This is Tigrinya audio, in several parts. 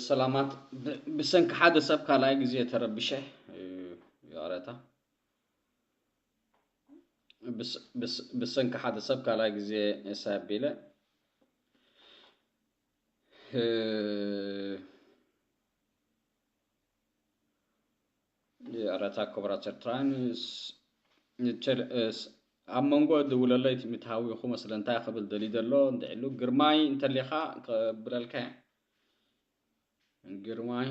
ሰላማት። ብሰንኪ ሓደ ሰብ ካልኣይ ግዜ ተረቢሸ። ይቕረታ። ብሰንኪ ሓደ ሰብ ካልኣይ ግዜ ሳቢለ። ይቕረታ ክቡራት ኤርትራውያን። ኣብ መንጎ ድውለለይ ትምትሃዊ ኢኹ መስለ እንታይ ክብል ደሊ ዘሎ እንድዕሉ ግርማይ እንተሊኻ ክብለልካ። ግርማይ።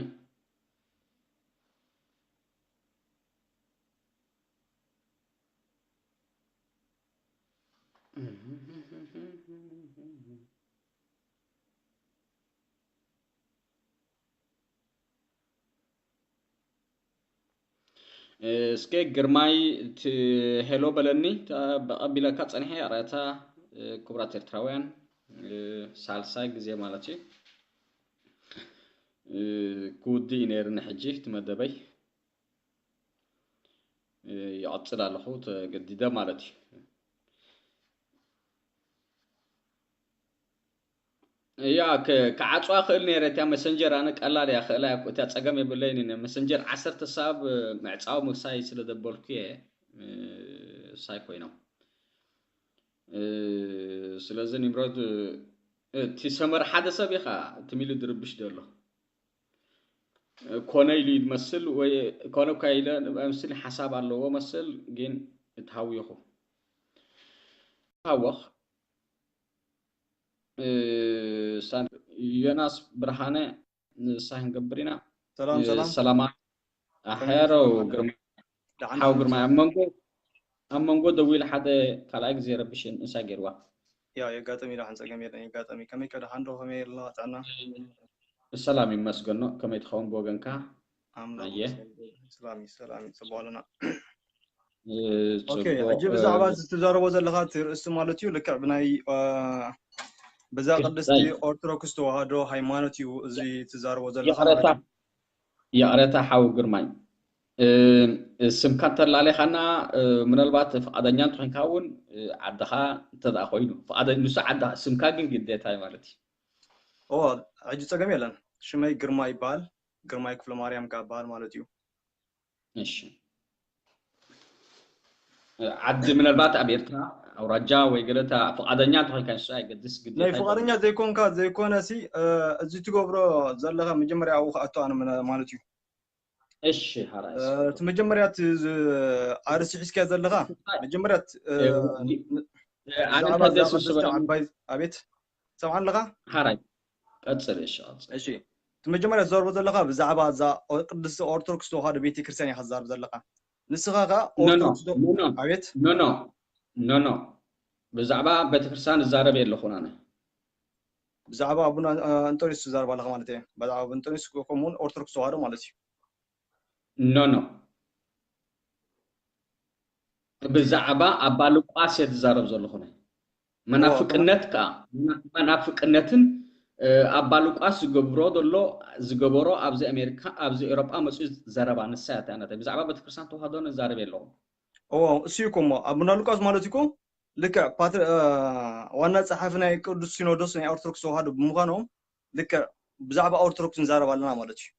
እስከ ግርማይ፣ ሄሎ በለኒ። ብቐቢለካ ጸኒሐ። ይቕረታ። ክቡራት ኤርትራውያን፣ ሳልሳይ ግዜ ማለት እዩ። ክውድእ እዩ ነይርኒ ሕጂ እቲ መደበይ። ይቐጽል ኣለኹ ተገዲደ ማለት እዩ። እያ፣ ክዓጽዋ ክእል ነይረ እቲያ መሰንጀር። ኣነ ቀላል እያ፣ ክእላ እያ። እቲያ ጸገም የብለይን። መሰንጀር ዓሰርተ ሰብ ምዕጻው ምሳይ ስለ ደበልኩ እየ። ሳይ ኮይኖም። ስለዚ ኒምሮድ፣ እቲ ሰመር ሓደ ሰብ ኢኻ ትሚሉ ድርብሽ ደሎ። ኮነ ኢሉ ይመስል ወይ ኮነ እኳ ኢለ ምስል ሓሳብ ኣለዎ መስል ግን እትሃውይኹ። ሃወኽ። ዮናስ ብርሃነ ንሳ ክንገብር ኢና። ሰላም ሰላም። ሰላማ ኣሕያሮ ግርማ። ሓው ግርማ ኣብ መንጎ ኣብ መንጎ ደዊል ሓደ ካልኣይ ግዜ ረብሽን እንሳ ገይርዋ። ያ የጋጠሚ ደሓን ጸገም የለን። የጋጠሚ ከመይ ከ ደሓን ዶ ከመይ ኣላ ጥዕና? ሰላም ይመስገኖ። ከመይ ትኸውን ብወገንካ? ኣምላኽ ኣየ። ይመስገን። ሰላም እዩ፣ ሰላም እዩ፣ ጽቡቕ ኣለና። ኦኬ፣ ጽቡቕ። ሕጂ ብዛዕባ እዚ ትዛረቦ ዘለኻ እቲ ርእሲ ማለት እዩ ልክዕ ብናይ ብዛ ቅድስቲ ኦርቶዶክስ ተዋህዶ ሃይማኖት እዩ እዚ ትዛረቦ ዘለኻ ማለት ይቕረታ። እዩ። ይቕረታ ሓው ግርማይ፣ ስምካ እንተላሌኻና፣ ምናልባት ፍቓደኛ እንተኾይንካ እውን ዓድኻ እንተደኣ ኮይኑ ፍቓደ ንሱ ዓድኻ ስምካ ግን ግዴታ እዩ ማለት እዩ። ኦ፣ ሕጂ ጸገም የለን። ሽመይ ግርማ ይበሃል። ግርማይ ክፍለ ማርያም ካብ በሃል ማለት እዩ። እሺ። ዓዲ ምናልባት ኣብ ኤርትራ ኣውራጃ ወይ ገለታ ፍቓደኛ እንተኾይንካ ንሱ ኣይገድስ ግዴታ ናይ ፍቓደኛ ዘይኮንካ ዘይኮነ ሲ እዚ ትገብሮ ዘለኻ መጀመርያ ኣብኡ ክኣቱ ኣነ ማለት እዩ። እሺ፣ ሓራይ። እቲ መጀመርያ ኣርእስቲ ሒዝካዮ ዘለኻ መጀመርያ ኣነ ብዛዕባ እንታይ ደስ ዝበለኒ ዓባይ ኣቤት ሰምዓ ኣለኻ? ሓራይ ቀጽል። እሺ፣ ቀጽል። እሺ፣ እቲ መጀመርያ ትዛረቦ ዘለኻ ብዛዕባ እዛ ቅድስቲ ኦርቶዶክስ ተዋህዶ ቤተክርስትያን ኢኻ ትዛረብ ዘለኻ። ንስኻ ከኣ ኖ፣ ኖ፣ ኦርቶዶክስ ዶ-፣ ኖ፣ ኖ። ኣቤት? ኖ፣ ኖ። ኖ፣ ኖ። ብዛዕባ ቤተክርስትያን እዛረብ የለኹን ኣነ። ብዛዕባ ኣቡነ፣ እ፣ እንጦንዮስ ትዛረብ ኣለኻ ማለት እየ። ብዛዕባ ኣቡነ እንጦንዮስ ከምኡ እውን ኦርቶዶክስ ተዋህዶ ማለት እዩ። ኖ፣ ኖ። ብዛዕባ ኣባ ሉቃስ እየ ዝዛረብ ዘለኹ። መናፍቅነት ከኣ፣ መናፍቅነትን፣ እ፣ ኣባ ሉቃስ ዝገብሮ ዘሎ፣ ዝገበሮ ኣብዚ ኣሜሪካ፣ ኣብዚ ኤውሮጳ መጺኡ ዘረባ ንሳ እያ እታ ናተይ። ብዛዕባ ቤተክርስትያን ተዋህዶ ንዛረብ የለኹም። እዎ፣ እሱ እዩ እኮ እሞ፣ ኣቡነ ሉቃስ ማለት እኮ ልክዕ ፓትር-፣ እ፣ ዋና ጸሓፊ ናይ ቅዱስ ሲኖዶስ ናይ ኦርቶዶክስ ተዋህዶ ብምዃኖም፣ ልክዕ ብዛዕባ ኦርቶዶክስ ንዛረብ ኣለና ማለት እዩ።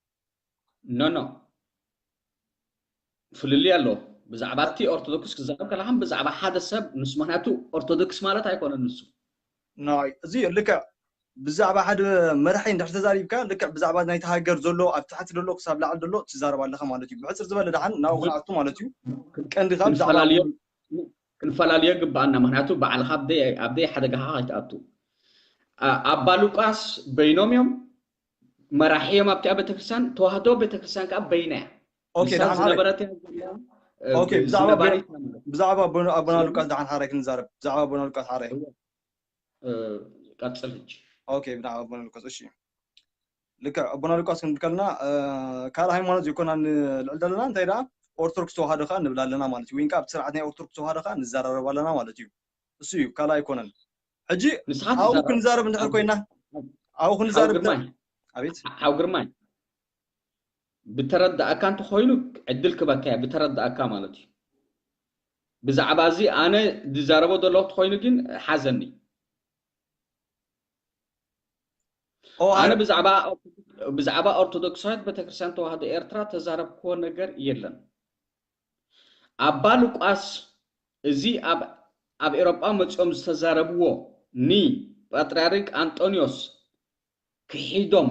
ኖ፣ ኖ። ፍልልይ ኣሎ። ብዛዕባ እቲ ኦርቶዶክስ ክዛረብ ከለኻን ብዛዕባ ሓደ ሰብ ንሱ፣ ምኽንያቱ ኦርቶዶክስ ማለት ኣይኮነን ንሱ። ናይ፣ እዚ ልክዕ ብዛዕባ ሓደ መራሒ እንድሕር ተዛሪብካ፣ ልክዕ ብዛዕባ ናይቲ ሃገር ዘሎ፣ ኣብ ታሕቲ ዘሎ ክሳብ ላዕሊ ዘሎ ትዛረብ ኣለኻ ማለት እዩ። ብሕጽር ዝበለ ደሓን ናብኡ ብ-፣ ክንኣቱ ማለት እዩ። ክንቀንዲ ካብ ብዛዕባ ክንፈላልዮ፣ ክንፈላልዮ ግብኣና። ምኽንያቱ ባዕልኻ ኣብ ደይ-፣ ኣብ ደይ ሓደጋኻ ከይትኣቱ። ኣ-፣ ኣባ ሉቃስ በይኖም እዮም፣ መራሒ እዮም ኣብቲኣ ቤተክርስትያን። ተዋህዶ ቤተክርስትያን ከኣ በይና እያ። ኦኬ፣ ንሳ ደሓን ሓረይ። ዝነበረት እያ ዘላ፣ እ፣ ኦኬ፣ ብ-፣ ብዛዕባ ዝነባሪት እያ ማለት እዩ። ብዛዕባ ኣቦና፣ ኣቦና ሉቃስ ደሓን ሓረይ ክንዛረብ። ብዛዕባ ኣቦና ሉቃስ ሓረይ። እወ። ቀፅል ሕጂ። ኦኬ፣ ብዛዕባ ኣቦና ሉቃስ። እሺ፣ ልክዕ ኣቦና ሉቃስ ክንብል ከለና ካልእ ሃይማኖት ዘይኮና ንልዕል ዘለና፣ እንታይ ደኣ ኦርቶዶክስ ተዋህዶ ከዓ ንብል ኣለና ማለት እዩ። ወይ ከዓ ኣብቲ ስርዓት ናይ ኦርቶዶክስ ተዋህዶ ከዓ ንዘራረብ ኣለና ማለት እዩ። እሱ እዩ፣ ካልእ ኣይኮነን። ሕጂ ኣብኡ ክንዛረብ እንድሕር ኮይና፣ ኣብኡ ክንዛረብ፣ ኣቤት፣ ሓው ግርማይ፣ ብተረዳእካ እንተኮይኑ ዕድል ክበካ እያ፣ ብተረዳእካ ማለት እዩ። ብዛዕባ እዚ ኣነ ዝዛረቦ ዘለኹ እንተኮይኑ ግን ሓዘኒ። ኣነ ብዛዕባ ብዛዕባ ኦርቶዶክሳዊት ቤተክርስትያን ተዋህዶ ኤርትራ ተዛረብክዎ ነገር የለን። ኣባ ሉቃስ እዚ ኣብ ኣብ ኤሮጳ መጺኦም ዝተዛረብዎ ንፓትርያርክ ኣንጦንዮስ ክሒዶም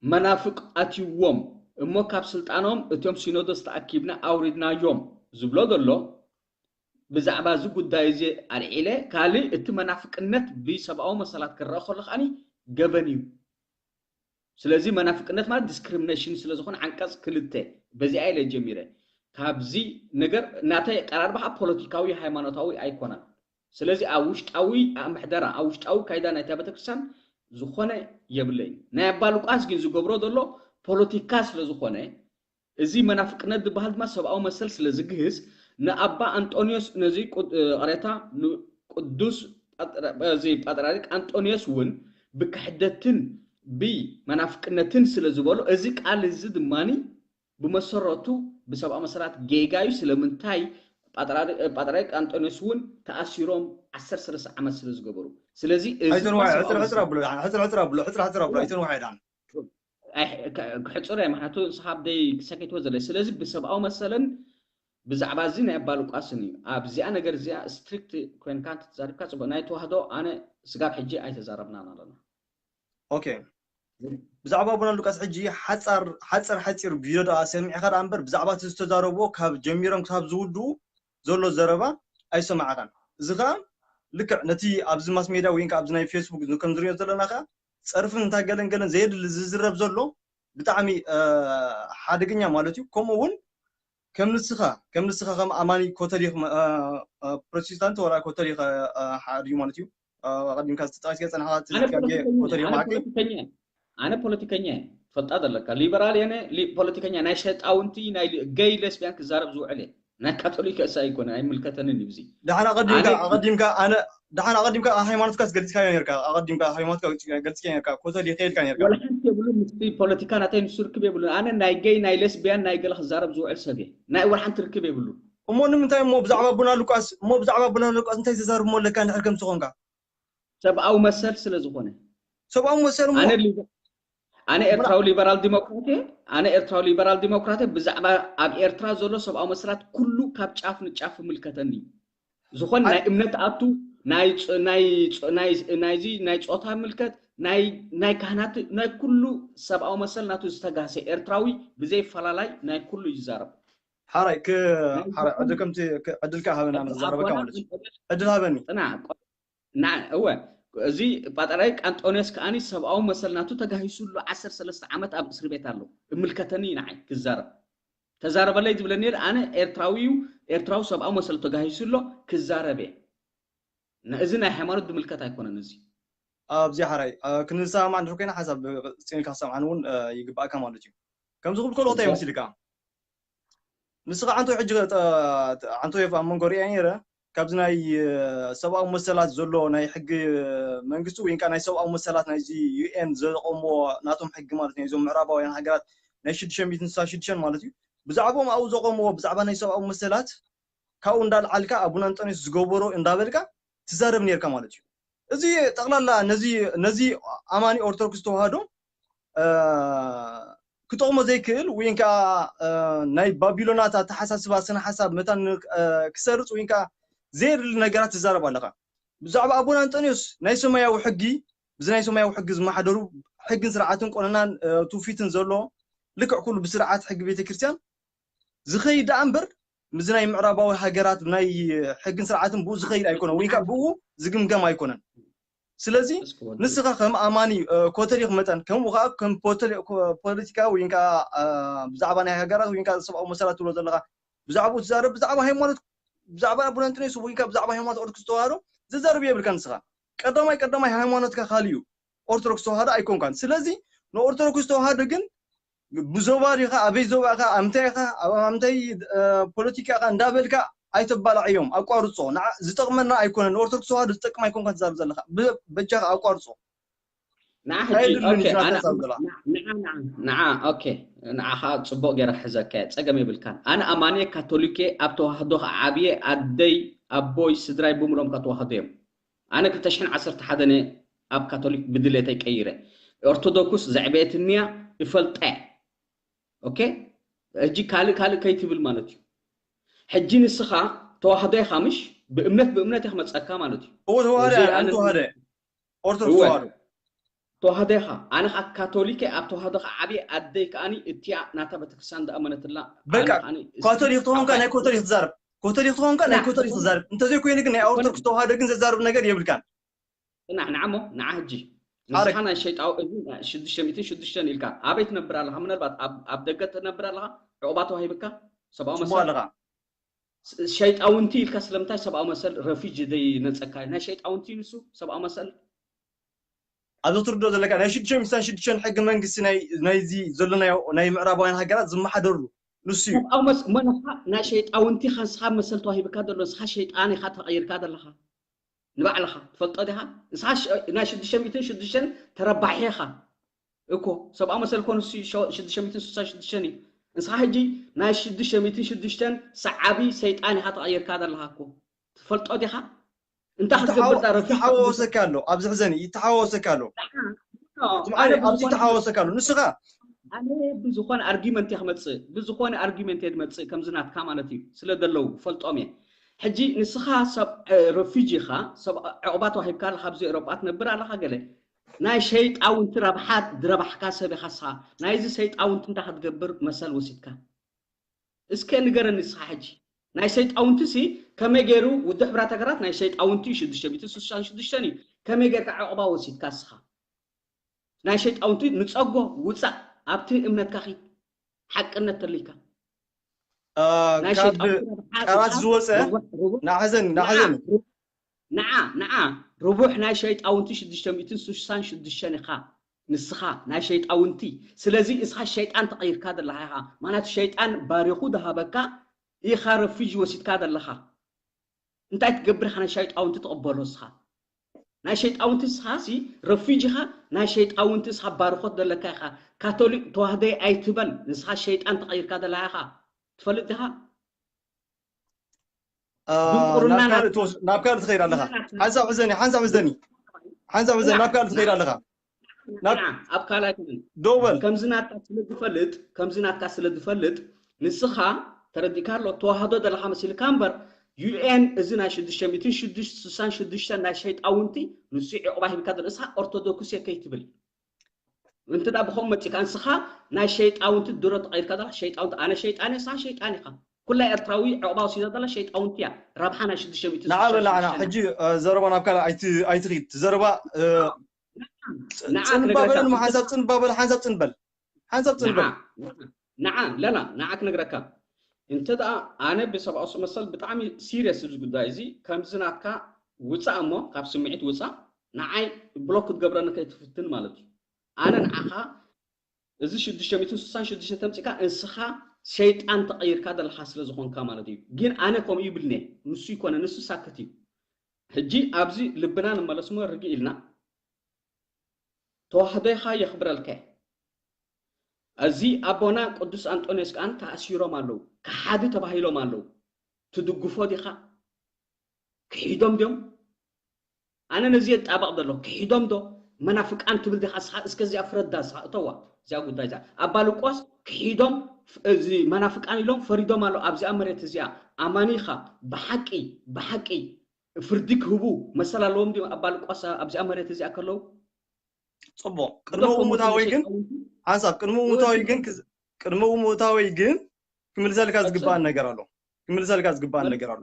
መናፍቅ ኣትይዎም እሞ ካብ ስልጣኖም እቶም ሲኖዶስ ተኣኪብና ኣውሪድናዮም ዝብሎ ዘሎ ብዛዕባ እዚ ጉዳይ እዚ ኣልዒለ ካልእ እቲ መናፍቅነት ብሰብኣዊ መሰላት ክረአ ከሎ ከዓኒ ገበን እዩ። ስለዚ መናፍቅነት ማለት ዲስክሪሚኔሽን ስለዝኾነ ዓንቀፅ ክልተ በዚኣ ኢለ ጀሚረ። ካብዚ ነገር ናተይ ኣቀራርባ ከዓ ፖለቲካዊ ሃይማኖታዊ ኣይኮነን። ስለዚ ኣብ ውሽጣዊ ኣምሕደራ ኣብ ውሽጣዊ ካይዳ ናይታ ቤተክርስትያን ዝኾነ የብለይን። ናይ ኣባ ሉቃስ ግን ዝገብሮ ዘሎ ፖለቲካ ስለዝኾነ እዚ መናፍቅነት ዝበሃል ድማ ሰብኣዊ መሰል ስለ ዝግህስ ንኣባ ኣንጦንዮስ ነዚ ቅሬታ ንቅዱስ እዚ ፓትርያርክ ኣንጦንዮስ እውን ብክሕደትን ብመናፍቅነትን ስለ ዝበሎ እዚ ቃል እዚ ድማ ብመሰረቱ ብሰብኣዊ መሰላት ጌጋ እዩ። ስለምንታይ ፓትርያርክ ኣንጦንዮስ እውን ተኣሲሮም ዓሰርተ ሰለስተ ዓመት ስለ ዝገበሩ ስለዚ ሕፅር ሕፅር ኣብሎ ሕፅር ሕፅር ኣብሎ ሕፅር ሕፅር ኣብሎ ኣይተንዋሕ ዳን ክሕፅር እያ ምክንያቱ ንስኻ ኣብደይ ክሰከይትዎ ዘለ ስለዚ ብሰብኣዊ መሰልን ብዛዕባ እዚ ናይ ኣባ ሉቃስን እዩ ኣብዚኣ ነገር እዚኣ ስትሪክት ኮይንካ ተዛሪብካ ፅቡቅ ናይ ተዋህዶ ኣነ ስጋብ ሕጂ ኣይተዛረብናን ኣለና ኦኬ ብዛዕባ ኣቡና ሉቃስ ሕጂ ሓፃር ሓፂር ሓፂር ቪድዮ ደኣ ሰሚዕካ ደኣ እምበር ብዛዕባ እቲ ዝተዛረብዎ ካብ ጀሚሮም ክሳብ ዝውድኡ ዘሎ ዘረባ ኣይሰማዕካን እዚ ከዓ ልክዕ ነቲ ኣብዚ ማስ ሜድያ ወይ ኣብዚ ናይ ፌስቡክ ከም ዝሪኦ ዘለና ከዓ ፀርፍን እንታይ ገለን ገለን ዘየድሊ ዝዝረብ ዘሎ ብጣዕሚ ሓደገኛ ማለት እዩ። ከምኡ እውን ከም ንስኻ ከም ንስኻ ከም ኣማኒ ኮተሊክ ፕሮቴስታንት ወላ ኮተሊክ ሓድዩ ማለት እዩ ኣቀዲምካ ዝተጠቀስካ ፀናሕካ ኮተሊክ ማዓቂ ኣነ ፖለቲከኛ ትፈልጣ ዘለካ ሊበራል የነ ፖለቲከኛ ናይ ሸጣውንቲ ናይ ገይ ለስቢያን ክዛረብ ዝውዕል እየ ናይ ካቶሊክ እሳ ኣይኮነ ኣይምልከተንን እዩ እዚ ደሓን ኣቐዲምካ ኣቐዲምካ ኣነ ደሓን ኣቐዲምካ ሃይማኖትካ ገሊፅካዮ ነርካ ኣቐዲምካ ሃይማኖትካ ገሊፅካዮ ነርካ ኮተል ይኸይልካ ነርካ ወላ ሓንቲ የብሉ ምስቲ ፖለቲካ ናተይ ንሱ ርክብ የብሉ ኣነ ናይ ገይ ናይ ለስቢያን ናይ ገለ ክዛረብ ዝውዕል ሰብ እየ ናይ ወላ ሓንቲ ርክብ የብሉ እሞ ንምንታይ እሞ ብዛዕባ ቡና ሉቃስ እሞ ብዛዕባ ቡና ሉቃስ እንታይ ተዛርብ እሞ ኣለካ እንድሕር ከም ዝኾንካ ሰብኣዊ መሰል ስለ ዝኾነ ሰብኣዊ መሰል እሞ ኣነ ሊበ- ኣነ ኤርትራዊ ሊበራል ዲሞክራት እየ ኣነ ኤርትራዊ ሊበራል ዲሞክራት እየ ብዛዕባ ኣብ ኤርትራ ዘሎ ሰብኣዊ መሰላት ኩሉ ካብ ጫፍ ንጫፍ ይምልከተኒ እዩ ዝኾን ናይ እምነት ኣቱ ናይ ጾ- ናይ ጾ- ናይ ናይዚ ናይ ጾታ ምልከት ናይ ናይ ካህናት ናይ ኩሉ ሰብኣዊ መሰል ናቱ ዝተጋሰ ኤርትራዊ ብዘይ ፈላላይ ናይ ኩሉ ይዛረብ ሓራይ ክ ሓራይ ዕድል ከምቲ ዕድል ከ ሃበና ንዛረበካ ማለት እዩ ዕድል ሃበኒ ጥና እወ እዚ ጳጠራይ ቃንጦንዮስ ከዓኒ ሰብኣዊ መሰል ናቱ ተጋሂሱ ኣሎ ዓሰርተ ሰለስተ ዓመት ኣብ እስሪ ቤት ኣሎ እምልከተኒ እዩ ንዓይ ክዛረብ ተዛረበለይ ዝብለኒ የለ ኣነ ኤርትራዊ እዩ ኤርትራዊ ሰብኣዊ መሰል ተጋሂሱ ኣሎ ክዛረብ እየ እዚ ናይ ሃይማኖት ዝምልከት ኣይኮነን እዚ ኣብዚ ሓራይ ክንሰማማዕ እንድሕር ኮይና ሓሳብ ፅንካ ክሰምዓን እውን ይግባእካ ማለት እዩ ከምዚ ክብል ከሎ እንታይ ይመስልካ ንስኻ ዓንቶ ሕጂ ዓንቶ ኣብ መንጎ ሪኣ ነይረ ካብዚ ናይ ሰብኣዊ መሰላት ዘሎ ናይ ሕጊ መንግስቲ ወይ ናይ ሰብኣዊ መሰላት ናይዚ ዩኤን ዘቆምዎ ናቶም ሕጊ ማለት ናይ እዞም ምዕራባውያን ሃገራት ናይ ሽዱሽተ ሚእትን ስሳ ሽዱሽተን ማለት እዩ ብዛዕባኦም ኣብኡ ዘቆምዎ ብዛዕባ ናይ ሰብኣዊ መሰላት ካብኡ እንዳልዓልካ ኣቡነ ኣንጠንዮስ ዝገበሮ እንዳበልካ ትዛረብ ነርካ ማለት እዩ እዚ ጠቕላላ ነዚ ነዚ ኣማኒ ኦርቶዶክስ ተዋህዶ ክጠቕሞ ዘይክእል ወይ ከዓ ናይ ባቢሎናት ኣተሓሳስባ ስነ ሓሳብ መታን ክሰርፅ ወይ ከዓ ዘየድሊ ነገራት ትዛረብ ኣለካ ብዛዕባ ኣቦና ኣንጠንዮስ ናይ ሰማያዊ ሕጊ ብዚ ናይ ሰማያዊ ሕጊ ዝመሓደሩ ሕግን ስርዓትን ቆነናን ትውፊትን ዘሎ ልክዕ ኩሉ ብስርዓት ሕጊ ቤተክርስትያን ዝኸይድ ደኣ እምበር ምስዚ ናይ ምዕራባዊ ሃገራት ናይ ሕግን ስርዓትን ብኡ ዝኸይድ ኣይኮነን ወይ ከዓ ብኡ ዝግምገም ኣይኮነን ስለዚ ንስኻ ከም ኣማኒ ኮተሊክ መጠን ከምኡ ከዓ ከም ፖለቲካ ወይ ከዓ ብዛዕባ ናይ ሃገራት ወይ ከዓ ሰብኣዊ መሰላት ትብሎ ዘለካ ብዛዕባኡ ትዛረብ ብዛዕባ ሃይማኖት ብዛዕባ ኣቡነ ኣንጠንዮስ ወይ ከዓ ብዛዕባ ሃይማኖት ኦርቶዶክስ ተዋህዶ ዝዛረብ የብልካ ንስኻ ቀዳማይ ቀዳማይ ሃይማኖትካ ካልእ እዩ። ኦርቶዶክስ ተዋህዶ ኣይኮንካን። ስለዚ ንኦርቶዶክስ ተዋህዶ ግን ብዞባ ዲኻ፣ ኣበይ ዞባ ኢኻ፣ ኣምታይ ኢኻ፣ ኣብ ኣምታይ ፖለቲካ ኢኻ እንዳበልካ ኣይተባላዕዮም። ኣቋርጾ። ዝጠቕመና ኣይኮነን። ንኦርቶዶክስ ተዋህዶ ዝጠቅም ኣይኮንካን ትዛረብ ዘለኻ። በጃኻ ኣቋርጾ። ንዓ ሕጂ ንዓ ኦኬ፣ ንዓኻ ጽቡቕ ገይረ ክሕዘካ እየ፣ ጸገም የብልካን። ኣነ ኣማንየ ካቶሊክ እየ፣ ኣብ ተዋህዶ ከዓ ዓብየ፣ ኣደይ ኣቦይ ስድራይ ብምሎም ካብ ተዋህዶ እዮም። ኣነ ክልተ ሽሕን ዓሰርተ ሓደን እየ ኣብ ካቶሊክ ብድሌተይ ቀይረ። ኦርቶዶክስ ዘዕበየትንያ ይፈልጠ። ኦኬ፣ ሕጂ ካልእ ካልእ ከይትብል ማለት እዩ። ሕጂ ንስኻ ተዋህዶ ኢኻ ምሽ? ብእምነት ብእምነት እየ ክመፀካ ማለት እዩ። ተዋህዶ ተዋህዶ ኦርቶዶክስ ተዋህዶ ተዋህዶ ኢኻ። ኣነ ኸዓ ካቶሊክ እየ፣ ኣብ ተዋህዶ ኸዓ ዓብየ፣ ኣደይ ከዓኒ እቲያ ናታ ቤተክርስትያን ዝኣመነትላ። በቃ ካቶሊክ ተኾንካ ናይ ኮቶሊክ ትዛረብ፣ ኮቶሊክ ተኾንካ ናይ ኮቶሊክ ትዛረብ። እንተዘይኮይኑ ግን ናይ ኦርቶዶክስ ተዋህዶ ግን ዘዛርብ ነገር የብልካን። ጽናሕ ንዓ እሞ ንዓ ሕጂ ንስኻ ናይ ሸይጣዊ እዚ ሽዱሽተ ሚእትን ሽዱሽተን ኢልካ ኣበይ ትነብር ኣለኻ? ምናልባት ኣብ ደገ ትነብር ኣለኻ? ዕቑባ ተዋሂብካ ሰብኣዊ መሰል ኣለኻ? ሸይጣውንቲ ኢልካ ስለምንታይ ሰብኣዊ መሰል ረፊጂ ዘይነጸካ? ናይ ሸይጣውንቲ ንሱ ሰብኣዊ መሰል ኣብዚ ትርድኦ ዘለካ ናይ ሽዱሽተ ሚእትን ሽዱሽተን ሕጊ መንግስቲ ናይዚ ዘለናዮ ናይ ምዕራባውያን ሃገራት ዝመሓደሩ ንሱ እዩ። ናይ ሸይጣውንቲ ኢኻ ንስኻ መሰል ተዋሂብካ ዘሎ ንስኻ ሸይጣን ኢኻ ተቐይርካ ዘለኻ። ንባዕልኻ ትፈልጦ ዲኻ? ንስኻ ናይ ሽዱሽተ ሚእትን ሽዱሽተን ተረባሒ ኢኻ እኮ። ሰብኣዊ መሰል እኮ ንሱ ሽዱሽተ ሚእትን ስሳን ሽዱሽተን እዩ። ንስኻ ሕጂ ናይ ሽዱሽተ ሚእትን ሽዱሽተን ሰዓቢ ሰይጣን ኢኻ ተቐይርካ ዘለኻ እኮ። ትፈልጦ ዲኻ? እንታይ ክትገብር ዳረፍ ይተሓዋወሰካ ኣሎ። ኣብዚ ሕዘኒ ይተሓዋወሰካ ኣሎ። ኣብዚ ይተሓዋወሰካ ኣሎ። ንስኻ ኣነ ብዝኾነ ኣርጊመንት እየ ክመፅእ፣ ብዝኾነ ኣርጊመንት እየ ዝመፅእ ከምዚ ናትካ ማለት እዩ። ስለ ዘለዉ ፈልጦም እየ። ሕጂ ንስኻ ሰብ ረፊጂ ኢኻ፣ ሰብ ዕቑባ ተዋሂብካ ኣለኻ፣ ኣብዚ ኤውሮጳ ትነብር ኣለኻ ገለ ናይ ሸይጣውንቲ ረብሓ ዝረባሕካ ሰብ ኢኻ ንስኻ። ናይዚ ሰይጣውንቲ እንታይ ክትገብር መሰል ወሲድካ? እስከ ንገረኒ ንስኻ ሕጂ ናይ ሸይጣውንቲ ሲ ከመይ ገይሩ ውድብ ሕብራት ሃገራት ናይ ሸይጣውንቲ ሽዱሽተ ሚእትን ስሳን ሽዱሽተን እዩ። ከመይ ጌርካ ዕቑባ ወሲድካ ንስኻ? ናይ ሸይጣውንቲ ንጸጎ ውጻእ ኣብቲ እምነትካ ኺድ ሓቅነት ተልይካ ናይ ሸይጣውንቲ ቃላት ዝወፀ ናሕዘኒ ናሕዘኒ ንዓ ንዓ ርቡሕ ናይ ሸይጣውንቲ ሽዱሽተ ሚእትን ስሳን ሽዱሽተን ኢኻ ንስኻ ናይ ሸይጣውንቲ። ስለዚ እስኻ ሸይጣን ተቐይርካ ዘለኻ ኢኻ። ምኽንያቱ ሸይጣን ባሪኹ ዝሃበካ ኢኻ ረፊጂ ወሲድካ ዘለኻ። እንታይ ትገብር ኢኻ ናይ ሸይጣውንቲ ትቕበሎ እስኻ? ናይ ሸይጣውንቲ እስኻ ሲ ረፊጂ ኢኻ። ናይ ሸይጣውንቲ እስኻ ባርኾት ዘለካ ኢኻ። ካቶሊክ ተዋህደይ ኣይትበል። ንስኻ ሸይጣን ተቐይርካ ዘለኻ ኢኻ። ትፈልጥ ዲኻ? ድንቁርና ናብ ካልእ ትኸይድ ኣለኻ። ሓንሳብ ሕዘኒ፣ ሓንሳብ ሕዘኒ፣ ሓንሳብ ሕዘኒ፣ ናብ ካልእ ትኸይድ ኣለኻ። ኣብ ካልኣይ ክብል ደው በል። ከምዚ ናትካ ስለ ዝፈልጥ፣ ከምዚ ናትካ ስለ ዝፈልጥ ንስኻ ተረዲእካ ኣሎ። ተዋህዶ ዘለኻ መሲልካ እምበር ዩኤን እዚ ናይ ሽዱሽተ ሚእትን ሽዱሽተ ስሳን ሽዱሽተ ናይ ሸይጣውንቲ ንሱ ዕቑባ ሂብካ ዘሎ ንስኻ ኦርቶዶክስ እየ ከይትብል። እንተ ደኣ ብኸም መጺካ ንስኻ ናይ ሸይጣውንቲ ድሮ ተቐይርካ ዘለኻ ሸይጣውንቲ ኣነ ሸይጣን እየ ንስኻ ሸይጣን ኢኻ። ኩላ ኤርትራዊ ዕቑባ ወሲዳ ዘላ ሸይጣውንቲ እያ። ረብሓ ናይ ሽዱሽተ ሚእቲ ንዓ በል ንዓና ሕጂ ዘረባ ናብ ካልእ ኣይትኺድ። ዘረባ ጽንባበል ሓንሳብ ጽንባበል ሓንሳብ ጽንበል ሓንሳብ ጽንበል ንዓ ለና ንዓ ክነግረካ እንተ ደኣ ኣነ ብሰብኣዊ መሰል ብጣዕሚ ሲሪየስ እዚ ጉዳይ እዚ ከምዚ ናትካ ውፃእ እሞ ካብ ስምዒት ውፃእ ንዓይ ብሎክ ክትገብረኒ ከይትፍትን ማለት እዩ። ኣነ ንዓኻ እዚ ሽዱሽተ ሚእትን ስሳን ሽዱሽተ ተምፂካ እንስኻ ሸይጣን ተቐይርካ ዘለኻ ስለ ዝኾንካ ማለት እዩ። ግን ኣነ ከምኡ ይብልኒ ንሱ ይኮነ ንሱ ሳክት እዩ። ሕጂ ኣብዚ ልብና ንመለስ እሞ ርግእ ኢልና ተዋህዶ ኢኻ የኽብረልካ። እዚ ኣቦና ቅዱስ ኣንጦንዮስ ከኣ ተኣሲሮም ኣለዉ፣ ከሓዲ ተባሂሎም ኣለዉ። ትድግፎ ዲኻ? ክሒዶም ድዮም? ኣነ ነዚ የጣበቕ ዘሎ ክሒዶም ዶ መናፍቃን ትብል ዲኻ እስኻ? እስከ እዚኣ ፍረዳ እስኻ እተዋ እዚኣ ጉዳይ እዚኣ ኣባ ልቆስ ክሒዶም እዚ መናፍቃን ኢሎም ፈሪዶም ኣሎ ኣብዚኣ መሬት እዚኣ ኣማኒ ኢኻ ብሓቂ ብሓቂ ፍርዲ ክህቡ መሰል ኣለዎም ድዮም ኣባ ልቆስ ኣብዚኣ መሬት እዚኣ ከለዉ ጽቡቕ ቅድሚ ምእታወይ ግን ሓንሳብ ቅድሚ ምእታወይ ግን ቅድሚ ምእታወይ ግን ክምልሰልካ ዝግባእ ነገር ኣሎ ክምልሰልካ ዝግባእ ነገር ኣሎ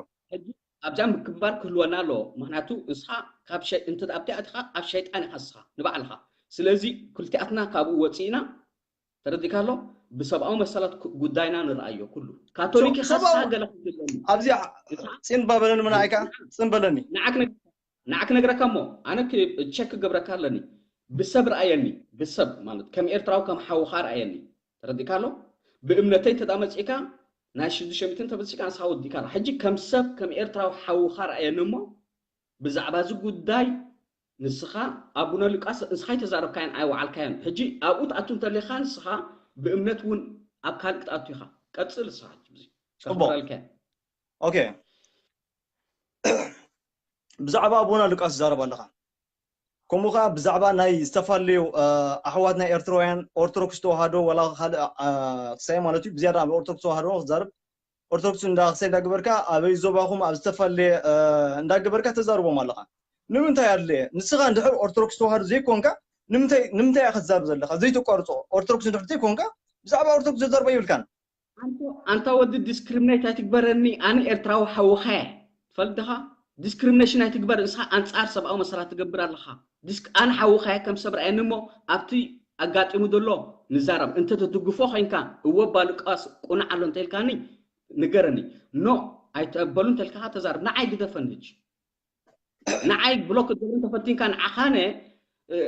ኣብዚኣ ምክባር ክህልወና ኣለዎ። ምክንያቱ ንስኻ ካብ እንተ ኣብቲ ኣትኻ ኣብ ሸይጣን ኢኻ ንስኻ ንባዕልኻ። ስለዚ ክልቲኣትና ካብኡ ወፂእና ተረዲእካ ኣሎ ብሰብኣዊ መሰላት ጉዳይና ንርኣዮ ኩሉ ካቶሊክ ኢኻ ንስኻ ገለ ክትብለኒ ኣብዚኣ ፅን ባበለኒ ምናይካ ፅን በለኒ ንዓክ ንዓ ክነግረካ እሞ ኣነ ክ- ቸክ ክገብረካ ኣለኒ። ብሰብ ረኣየኒ፣ ብሰብ ማለት ከም ኤርትራዊ ከም ሓውኻ ረኣየኒ። ተረዲእካ ኣሎ? ብእምነተይ እንተ መጺእካ ናይ ሽዱሽተ ሚእቲ እንተ መጺእካ ንስኻ ወዲእካ ኣላ። ሕጂ ከም ሰብ ከም ኤርትራዊ ሓውኻ ረኣየኒ እሞ ብዛዕባ እዚ ጉዳይ ንስኻ ኣቡነ ሉቃስ ንስኻ ኣይተዛረብካዮን ኣይወዓልካዮን። ሕጂ ኣብኡ ትኣቱ እንተሊኻ ንስኻ ብእምነት እውን ኣብ ካልእ ክትኣቱ ኢኻ። ቀጽል ንስኻ ሕጂ ብዚ ጽቡቕ። ከኽብረልካ እየ። ኦኬ፣ ብዛዕባ ኣቦና ሉቃስ ትዛረብ ኣለኻ። ከምኡ ከዓ ብዛዕባ ናይ ዝተፈላለዩ ኣሕዋትና ኤርትራውያን ኦርቶዶክስ ተዋህዶ ወላ ካልእ ክሳይ ማለት እዩ ብዝያዳ ኣብ ኦርቶዶክስ ተዋህዶ ክትዛረብ፣ ኦርቶዶክስ እንዳ ክሳይ እንዳገበርካ ኣበይ ዞባኹም ኣብ ዝተፈላለየ እንዳገበርካ ተዛርቦም ኣለኻ። ንምንታይ ኣድለየ? ንስኻ እንድሕር ኦርቶዶክስ ተዋህዶ ዘይኮንካ ንምንታይ ንምንታይ ኢኻ ክትዛረብ ዘለኻ? ዘይተቋርጾ ኦርቶዶክስ እንድሕር ዘይኮንካ ብዛዕባ ኦርቶዶክስ ዘዛርቦ ይብልካን። ኣንታ ወዲ ዲስክሪሚኔት ኣይትግበረኒ። ኣነ ኤርትራዊ ሓውኻ እየ። ትፈልጥ ዲኻ? ዲስክሪሚኔሽን ኣይትግበር። ንስኻ ኣንጻር ሰብኣዊ መሰላት ትገብር ኣለኻ። ዲስክ ኣነ ሓውኻ እየ፣ ከም ሰብ ረኣየኒ እሞ ኣብቲ ኣጋጢሙ ዘሎ ንዛረብ። እንተ ትድግፎ ኮይንካ እወ ባሉቃስ ቁኑዕ ኣሎ እንተ ኢልካኒ ንገረኒ። ኖ ኣይትቀበሉ እንተ ኢልካ ተዛረብ። ንዓይ ግደፈኒ ሕጂ። ንዓይ ብሎክ ክትገብር እንተፈቲንካ ንዓኻነ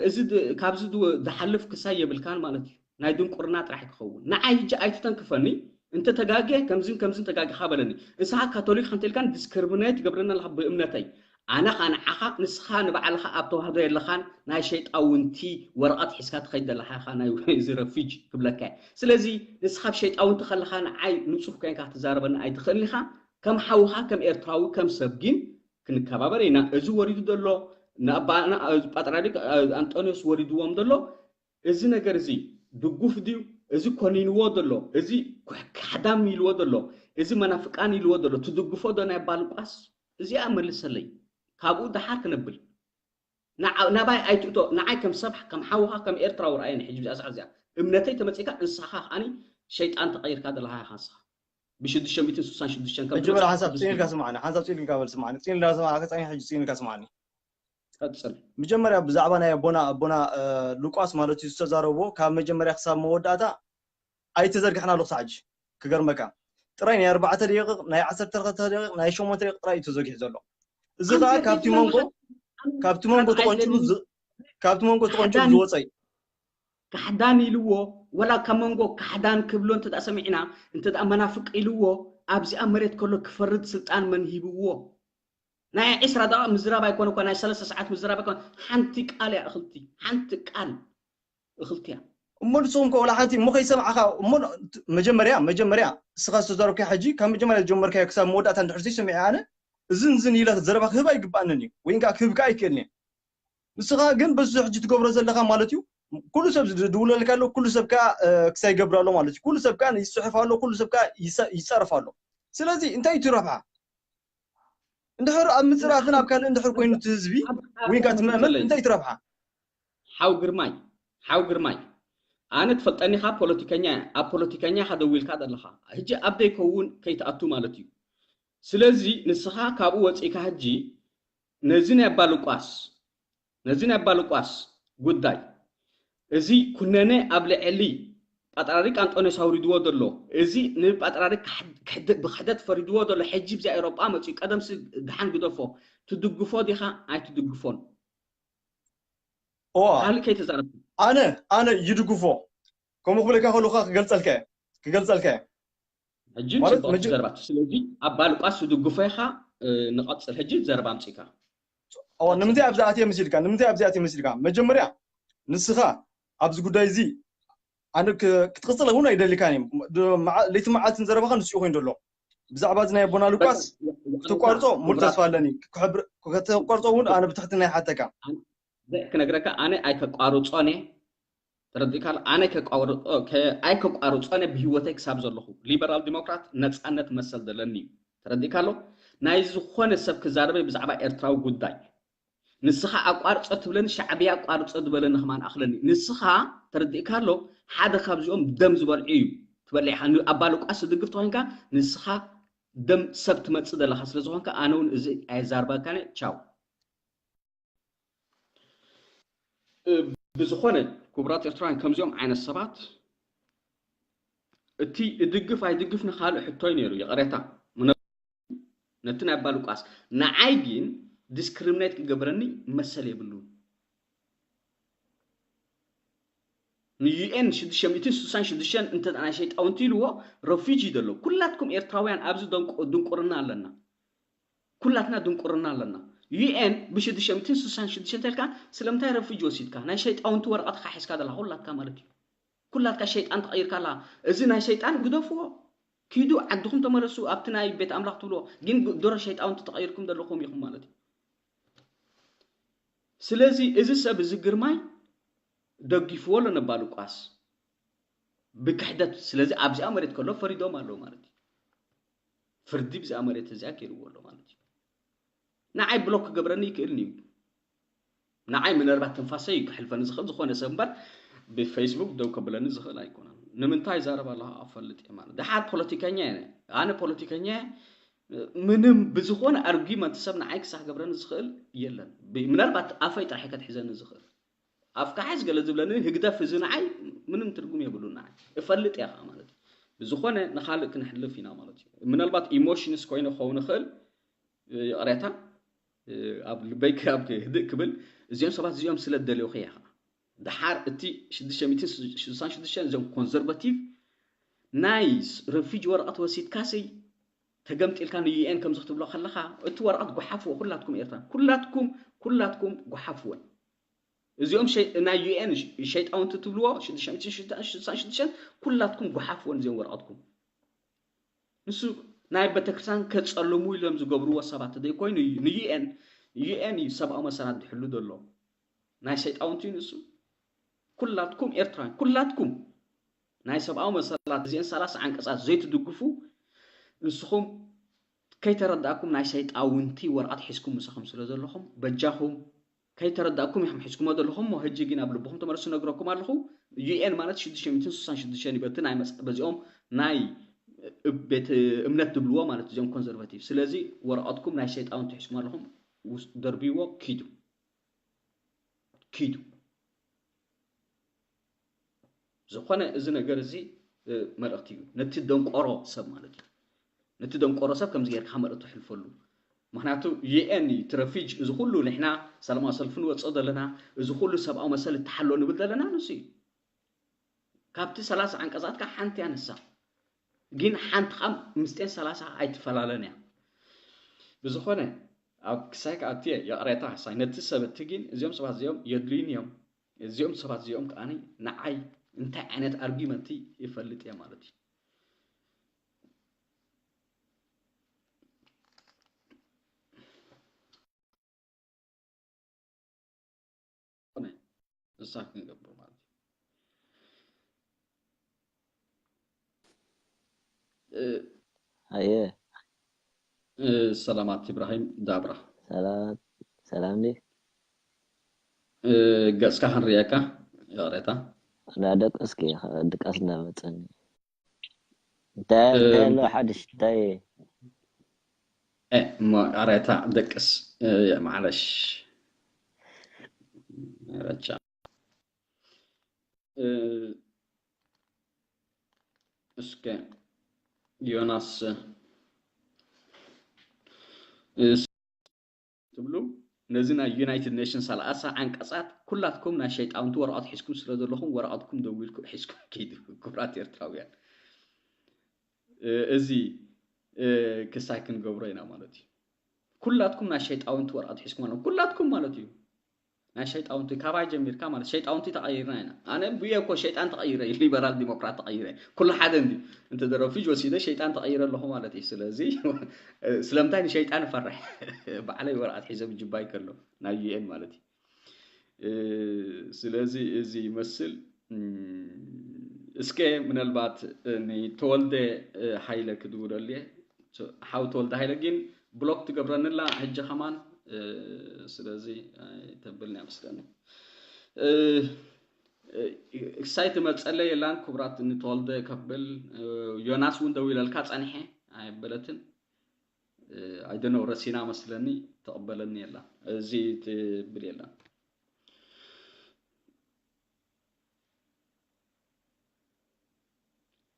እዚ ካብዚ ዝሓልፍ ክሳይ የብልካን ማለት እዩ። ናይ ድንቁርና ጥራሕ ክኸውን ንዓይ ሕጂ ኣይትተንክፈኒ። እንተ ተጋግየ ከምዝን ከምዝን ተጋጊኻ በለኒ። ንስኻ ካቶሊክ ከንተ ኢልካን ዲስክሪሚኔት ትገብረኒ ኣለኻ ብእምነተይ። ኣነ ኸኣ ንዓኻ ንስኻ ንባዕልኻ ኣብ ተዋህዶ የለኻን ናይ ሸይጣውንቲ ወረቐት ሒዝካ ትኸይድ ዘለኻ ኢኻ ናይ እዚ ረፊጅ ክብለካ እየ። ስለዚ ንስኻ ኣብ ሸይጣውንቲ ከለኻ ንዓይ ንጹህ ኮይንካ ክትዛረበኒ ኣይትኽእልን ኢኻ። ከም ሓውኻ ከም ኤርትራዊ ከም ሰብ ግን ክንከባበር ኢና። እዚ ወሪዱ ዘሎ ንኣባና ፓትርያርክ ኣንጦንዮስ ወሪድዎም ዘሎ እዚ ነገር እዚ ድጉፍ ድዩ? እዚ ኮኒንዎ ዘሎ እዚ ካሕዳም ኢልዎ ዘሎ እዚ መናፍቃን ኢልዎ ዘሎ ትድግፎ ዶ ናይ ኣባ ሉቃስ? እዚኣ መልሰለይ። ካብኡ ደሓር ክነብል ናባይ ኣይትእቶ። ንዓይ ከም ሰብ ከም ሓውኻ ከም ኤርትራዊ ረኣየኒ። ሕጂ ብዚኣ ሰዓት እዚኣ እምነተይ ተመጺእካ እንስኻ ከዓኒ ሸይጣን ተቐይርካ ዘለኻ ኢኻ ንስኻ። ብሽዱሽተ ሚእትን ስሳን ሽዱሽተን ከም መጀመርያ ሓንሳብ ጽን ኢልካ ስምዓኒ። ሓንሳብ ጽን ኢልካ በል ስምዓኒ። ጽን ኢልካ ስምዓኒ። ከጻኒ ሕጂ ጽን ኢልካ ስምዓኒ። ቀጽል። መጀመርያ ብዛዕባ ናይ ኣቦና ኣቦና ሉቃስ ማለት እዩ ዝተዛረብዎ ካብ መጀመርያ ክሳብ መወዳእታ ኣይተዘርግሕናሉ ክሳዕ ሕጂ። ክገርመካ ጥራይ ናይ ኣርባዕተ ደቂቕ ናይ ዓሰርተ ክልተ ደቂቕ ናይ ሸሞንተ ደቂቕ ጥራይ እዩ ተዘርጊሑ ዘሎ። እዚ ከዓ ካብቲ መንጎ ካብቲ መንጎ ተቆንጭሉ ካብቲ መንጎ ተቆንጭሉ ዝወፀ እዩ። ካሕዳን ኢልዎ ወላ ካብ መንጎ ካሕዳን ክብሎ እንተ ሰሚዕና እንተ መናፍቅ ኢልዎ ኣብዚኣ መሬት ከሎ ክፈርድ ስልጣን መን ሂብዎ? ናይ ዒስራ ደቂቕ ምዝራብ ኣይኮነ እኳ ናይ ሰለስተ ሰዓት ምዝራብ ኣይኮነ ሓንቲ ቃል እያ እኽልቲ ሓንቲ ቃል እኽልቲ እያ። እሞ ንስኹም ከ ወላ ሓንቲ እሞ ከይሰማዕኻ እሞ መጀመርያ መጀመርያ እስኻ ዝተዛረብካዮ ሕጂ ካብ መጀመርያ ዝጀመርካዮ ክሳብ መወዳእታ እንድሕር ዘይሰሚዐ ኣነ እዝን ዝን ኢለ ዘረባ ክህብ ኣይግባኣንን እዩ ወይ ከዓ ክህብካ ኣይክእልን እየ። ንስኻ ግን በዚ ሕጂ ትገብሮ ዘለኻ ማለት እዩ ኩሉ ሰብ ዝድውለልካ ኣሎ ኩሉ ሰብ ከዓ ክሳይ ይገብር ኣሎ ማለት እዩ ኩሉ ሰብ ከዓ ይፅሕፍ ኣሎ ኩሉ ሰብ ከዓ ይፀርፍ ኣሎ። ስለዚ እንታይ እዩ እቲ ረብሓ? እንድሕር ኣብ ምፅራፍን ኣብ ካልእ እንድሕር ኮይኑ እቲ ህዝቢ ወይ ከዓ እቲ ምእመን እንታይ እዩ እቲ ረብሓ? ሓው ግርማይ ሓው ግርማይ ኣነ ትፈልጠኒ ካብ ፖለቲከኛ እየ ኣብ ፖለቲከኛ ኢኻ ደው ኢልካ ዘለኻ ሕጂ ኣብ ደይከውን ከይትኣቱ ማለት እዩ። ስለዚ ንስኻ ካብኡ ወፂእካ ሕጂ ነዚ ናይ ኣባ ሉቃስ ነዚ ናይ ኣባ ሉቃስ ጉዳይ እዚ ኩነነ ኣብ ልዕሊ ጳጥራሪክ ኣንጦንዮስ ኣውሪድዎ ዘሎ እዚ ንጳጥራሪክ ብክሕደት ፈሪድዎ ዘሎ ሕጂ ብዚ ኤሮጳ መፅኡ ቀደምሲ ድሓን ግደፎ ትድግፎ ዲኻ ኣይትድግፎን? ካልእ ከይተዛረብኩ ኣነ ኣነ ይድግፎ ከምኡ ክብለካ ከለካ ክገልፀልካ ክገልፀልካ ሕጂ ጽቡቅ ዘረባ ስለዚ ኣባ ሉቃስ ትድግፎ ኢኻ። ንቐጽል ሕጂ ዘረባ ኣምጺእካ ንምንታይ ኣብዚ ኣትየ መሲልካ ንምንታይ ኣብዚ ኣትየ መሲልካ መጀመርያ ንስኻ ኣብዚ ጉዳይ እዚ ኣነ ክትቕፅል እውን ኣይደሊካን እዮም ለይቲ መዓልትን ዘረባኻ ንስኡ ኮይኑ ዘሎ ብዛዕባ እዚ ናይ ኣቦና ሉቃስ ክትቋርፆ ሙሉ ተስፋ ኣለኒ ከተቋርፆ እውን ኣነ ብትሕትና ይሓተካ ክነግረካ ኣነ ኣይከቋርፆን እየ ተረዲእካ ኣሎ ኣነ ኣይከቋርፆን እየ ብሂወተይ ክሳብ ዘለኹ ሊበራል ዲሞክራት ነፃነት መሰል ዘለኒ እዩ ተረዲእካ ኣሎ ናይ ዝኾነ ሰብ ክዛረበ ብዛዕባ ኤርትራዊ ጉዳይ ንስኻ ኣቋርፆ ትብለኒ ሻዕብያ ኣቋርፆ ዝበለኒ ከማን ኣኽለኒ ንስኻ ተረዲእካ ኣሎ ሓደ ካብዚኦም ደም ዝበልዑ እዩ ትበልዕ ኢኻ ኣባ ሉቃስ ትድግፍ ተኮይንካ ንስኻ ደም ሰብ ትመፅእ ዘለኻ ስለ ዝኾንካ ኣነ እውን እዚ ኣየዛርበካን ቻው ብዝኾነ ክቡራት ኤርትራውያን ከምዚኦም ዓይነት ሰባት እቲ እድግፍ ኣይድግፍ ንካልእ ሕቶይ ነይሩ ይቕሬታ ነቲ ናይ ኣባ ሉቃስ ንዓይ ግን ዲስክሪሚኔት ክገብረኒ መሰል የብሉን። ንዩኤን ሽዱሽተ ሚእትን ስሳን ሽዱሽተን እንተ ናይ ሸይጣውንቲ ኢልዎ ረፊጂ ዘሎ። ኩላትኩም ኤርትራውያን ኣብዚ ደንቁ- ድንቁርና ኣለና። ኩላትና ድንቁርና ኣለና። ዩኤን ብሽዱሽተ ሚእትን ስሳን ሽዱሽተን ተልካ ስለምንታይ ረፊጂ ወሲድካ? ናይ ሸይጣውንቲ ወረቐትካ ሒዝካ ደላ ኩላትካ ማለት እዩ። ኩላትካ ሸይጣን ተቐይርካ ኣላ። እዚ ናይ ሸይጣን ግደፍዎ። ኪዱ ዓድኹም ተመለሱ። ኣብቲ ናይ ቤት ኣምላኽ ትብልዎ ግን ግ- ድሮ ሸይጣውንቲ ተቐይርኩም ዘለኹም ኢኹም ማለት እዩ። ስለዚ እዚ ሰብ እዚ ግርማይ ደጊፍዎ ኣሎ ነባል ቋስ ብክሕደት። ስለዚ ኣብዚኣ መሬት ከሎ ፈሪዶም ኣለዉ ማለት እዩ። ፍርዲ ብዚኣ መሬት እዚኣ ገይርዎ ኣሎ ማለት እዩ። ንዓይ ብሎክ ክገብረኒ ይክእል እዩ። ንዓይ ምናልባት ትንፋሰይ እዩ ክሕልፈኒ ዝኽእል ዝኾነ ሰብ እምበር ብፌስቡክ ደው ከብለኒ ዝኽእል ኣይኮነን። ንምንታይ ይዛረብ ኣለኹ ኣፈልጥ እየ ማለት። ደሓር ፖለቲከኛ እየ። ኣነ ፖለቲከኛ እየ። ምንም ብዝኾነ ኣርጊመንት ሰብ ንዓይ ክሳዕ ክገብረኒ ዝኽእል የለን። ብ- ምናልባት ኣፈይ ጥራሕ እዩ ከትሕዘኒ ዝኽእል። ኣፍካ ሓዝ ገለ ዝብለኒ ህግደፍ እዚ ንዓይ ምንም ትርጉም የብሉን። ንዓይ እፈልጥ እየ ከዓ ማለት እዩ። ብዝኾነ ንኻልእ ክንሕልፍ ኢና ማለት እዩ። ምናልባት ኢሞሽንስ ኮይነ ክኸውን ይኽእል፣ ይቕሬታ፣ ኣብ ልበይ ካብ ህድእ ክብል እዚኦም ሰባት እዚኦም ስለ ደልዮኸ እየ ከዓ። ደሓር እቲ ሽዱሽተ ሚእትን ስሳን ሽዱሽተ እዞም ኮንዘርቫቲቭ ናይ ረፊጂ ወረቐት ወሲድካሲ ተገምጢልካ ን ዩ ኤን ከምዚ ክትብሎ ከለኻ እቲ ወረቐት ጓሓፍዎ ኩላትኩም ኤርትራ ኩላትኩም ኩላትኩም ጓሓፍወን። እዚኦም ሸይ- ናይ ዩ ኤን ሸይጣውንቲ ትብልዎ ሽዱሽተ ሚእትን ስሳን ሽዱሽተ ኩላትኩም ጓሓፍወን እዚኦም ወረቐትኩም። ንሱ ናይ ቤተክርስትያን ከጸልሙ ኢሎም ዝገብርዎ ሰባት ዘይኮይኑ ን ዩ ኤን ዩ ኤን እዩ ሰብኣዊ መሰላት ዝሕሉ ዘሎ። ናይ ሸይጣውንቲ እዩ ንሱ። ኩላትኩም ኤርትራውያን ኩላትኩም ናይ ሰብኣዊ መሰላት እዚአን ሰላሳ ዓንቀጻት ዘይትድግፉ ንስኹም ከይተረዳእኩም ናይ ሸይጣውንቲ ወረቐት ሒዝኩም ምሳኹም ስለ ዘለኹም በጃኹም ከይተረዳእኩም ኢኹም ሒዝኩሞ ዘለኹም እሞ ሕጂ ግን ኣብ ልብኹም ተመለሱ ነግረኩም ኣለኹ። ዩ ኤን ማለት ሽዱሽተ ሚእትን ስሳን ሽዱሽተን እዩ በቲ ናይ መጽ- በዚኦም ናይ እ- ቤት እምነት ዝብልዎ ማለት እዚኦም ኮንዘርቫቲቭ። ስለዚ ወረቐትኩም ናይ ሸይጣውንቲ ሒዝኩም ኣለኹም ውስ- ደርብይዎ ኪዱ ኪዱ። ዝኾነ እዚ ነገር እዚ እ፣ መልእኽቲ እዩ ነቲ ደንቆሮ ሰብ ማለት እዩ። ነቲ ደንቆሮ ሰብ ከምዚ ጌርካ መልእኽቲ ሕልፈሉ። ምክንያቱ ዩ ኤን እዩ እቲ ረፊጅ እዚ ኩሉ ንሕና ሰላማዊ ሰልፊ ንወፅእ ዘለና እዚ ኩሉ ሰብኣዊ መሰል እተሓሎ ንብል ዘለና ንሱ እዩ። ካብቲ ሰላሳ ዓንቀፃትካ ሓንቲ እያ ንሳ። ግን ሓንቲ ኻም ምስጤን ሰላሳ ኣይትፈላለን እያ። ብዝኾነ ኣብ ክሳይ ክኣቱ እየ ይቕሬታ ክሳይ ነቲ ሰብ እቲ ግን እዚኦም ሰባት እዚኦም የድልዩኒ እዮም። እዚኦም ሰባት እዚኦም ከዓኒ ንዓይ እንታይ ዓይነት ኣርጊመንቲ ይፈልጥ እየ ማለት እዩ። ንሳ ክንገብር ማለት እዩ። ኣየ ሰላማት ኢብራሂም ዳብራ። ሰላም ሰላም ዲ ገጽካ ክንርእየካ ይቕሬታ። እንዳደቀስኪ ድቃስ እንዳመፀኒ እንታይ እንታይ ኣሎ ሓድሽ እንታይ እሞ ቃሬታ ደቅስ ማዕለሽ ረቻ እስከ ዮናስ ትብሉ ነዚ ናይ ዩናይትድ ኔሽንስ ሰላሳ ዓንቀፃት ኩላትኩም ናይ ሸይጣውንቲ ወረቐት ሒዝኩም ስለ ዘለኹም ወረቐትኩም ደዊልኩም ሒዝኩም ከይዱ። ክቡራት ኤርትራውያን እዚ ክሳይ ክንገብሮ ኢና ማለት እዩ። ኩላትኩም ናይ ሸይጣውንቲ ወረቐት ሒዝኩም ኣለኹም ኩላትኩም ማለት እዩ። ናይ ሸይጣውንቲ ካባይ ጀሚርካ ማለት ሸይጣውንቲ ተቐይርና ኢና። ኣነ ብየ እኮ ሸይጣን ተቐይረ ሊበራል ዲሞክራት ተቐይረ ኩሉ ሓደ እንዲ እንተ ደረፊጅ ወሲደ ሸይጣን ተቐይረ ኣለኹ ማለት እዩ። ስለዚ ስለምንታይ ንሸይጣን እፈርሕ? ባዕለይ ወረቐት ሒዘ ብጅባይ ከሎ ናይ ዩኤን ማለት እዩ። ስለዚ እዚ ይመስል። እስከ ምናልባት ንተወልደ ሃይለ ክድውለሉ እየ። ሓው ተወልደ ሃይለ ግን ብሎክ ትገብረንላ ሕጂ ከማን። ስለዚ ኣይተብልን እያ መስለኒ። ክሳይ ትመፀለ የላን ክቡራት ንተወልደ ከብል ዮናስ እውን ደው ኢለልካ ፀኒሐ ኣይበለትን። ኣይደነው ረሲና መስለኒ ተቐበለኒ የላ እዚ ትብል የላ።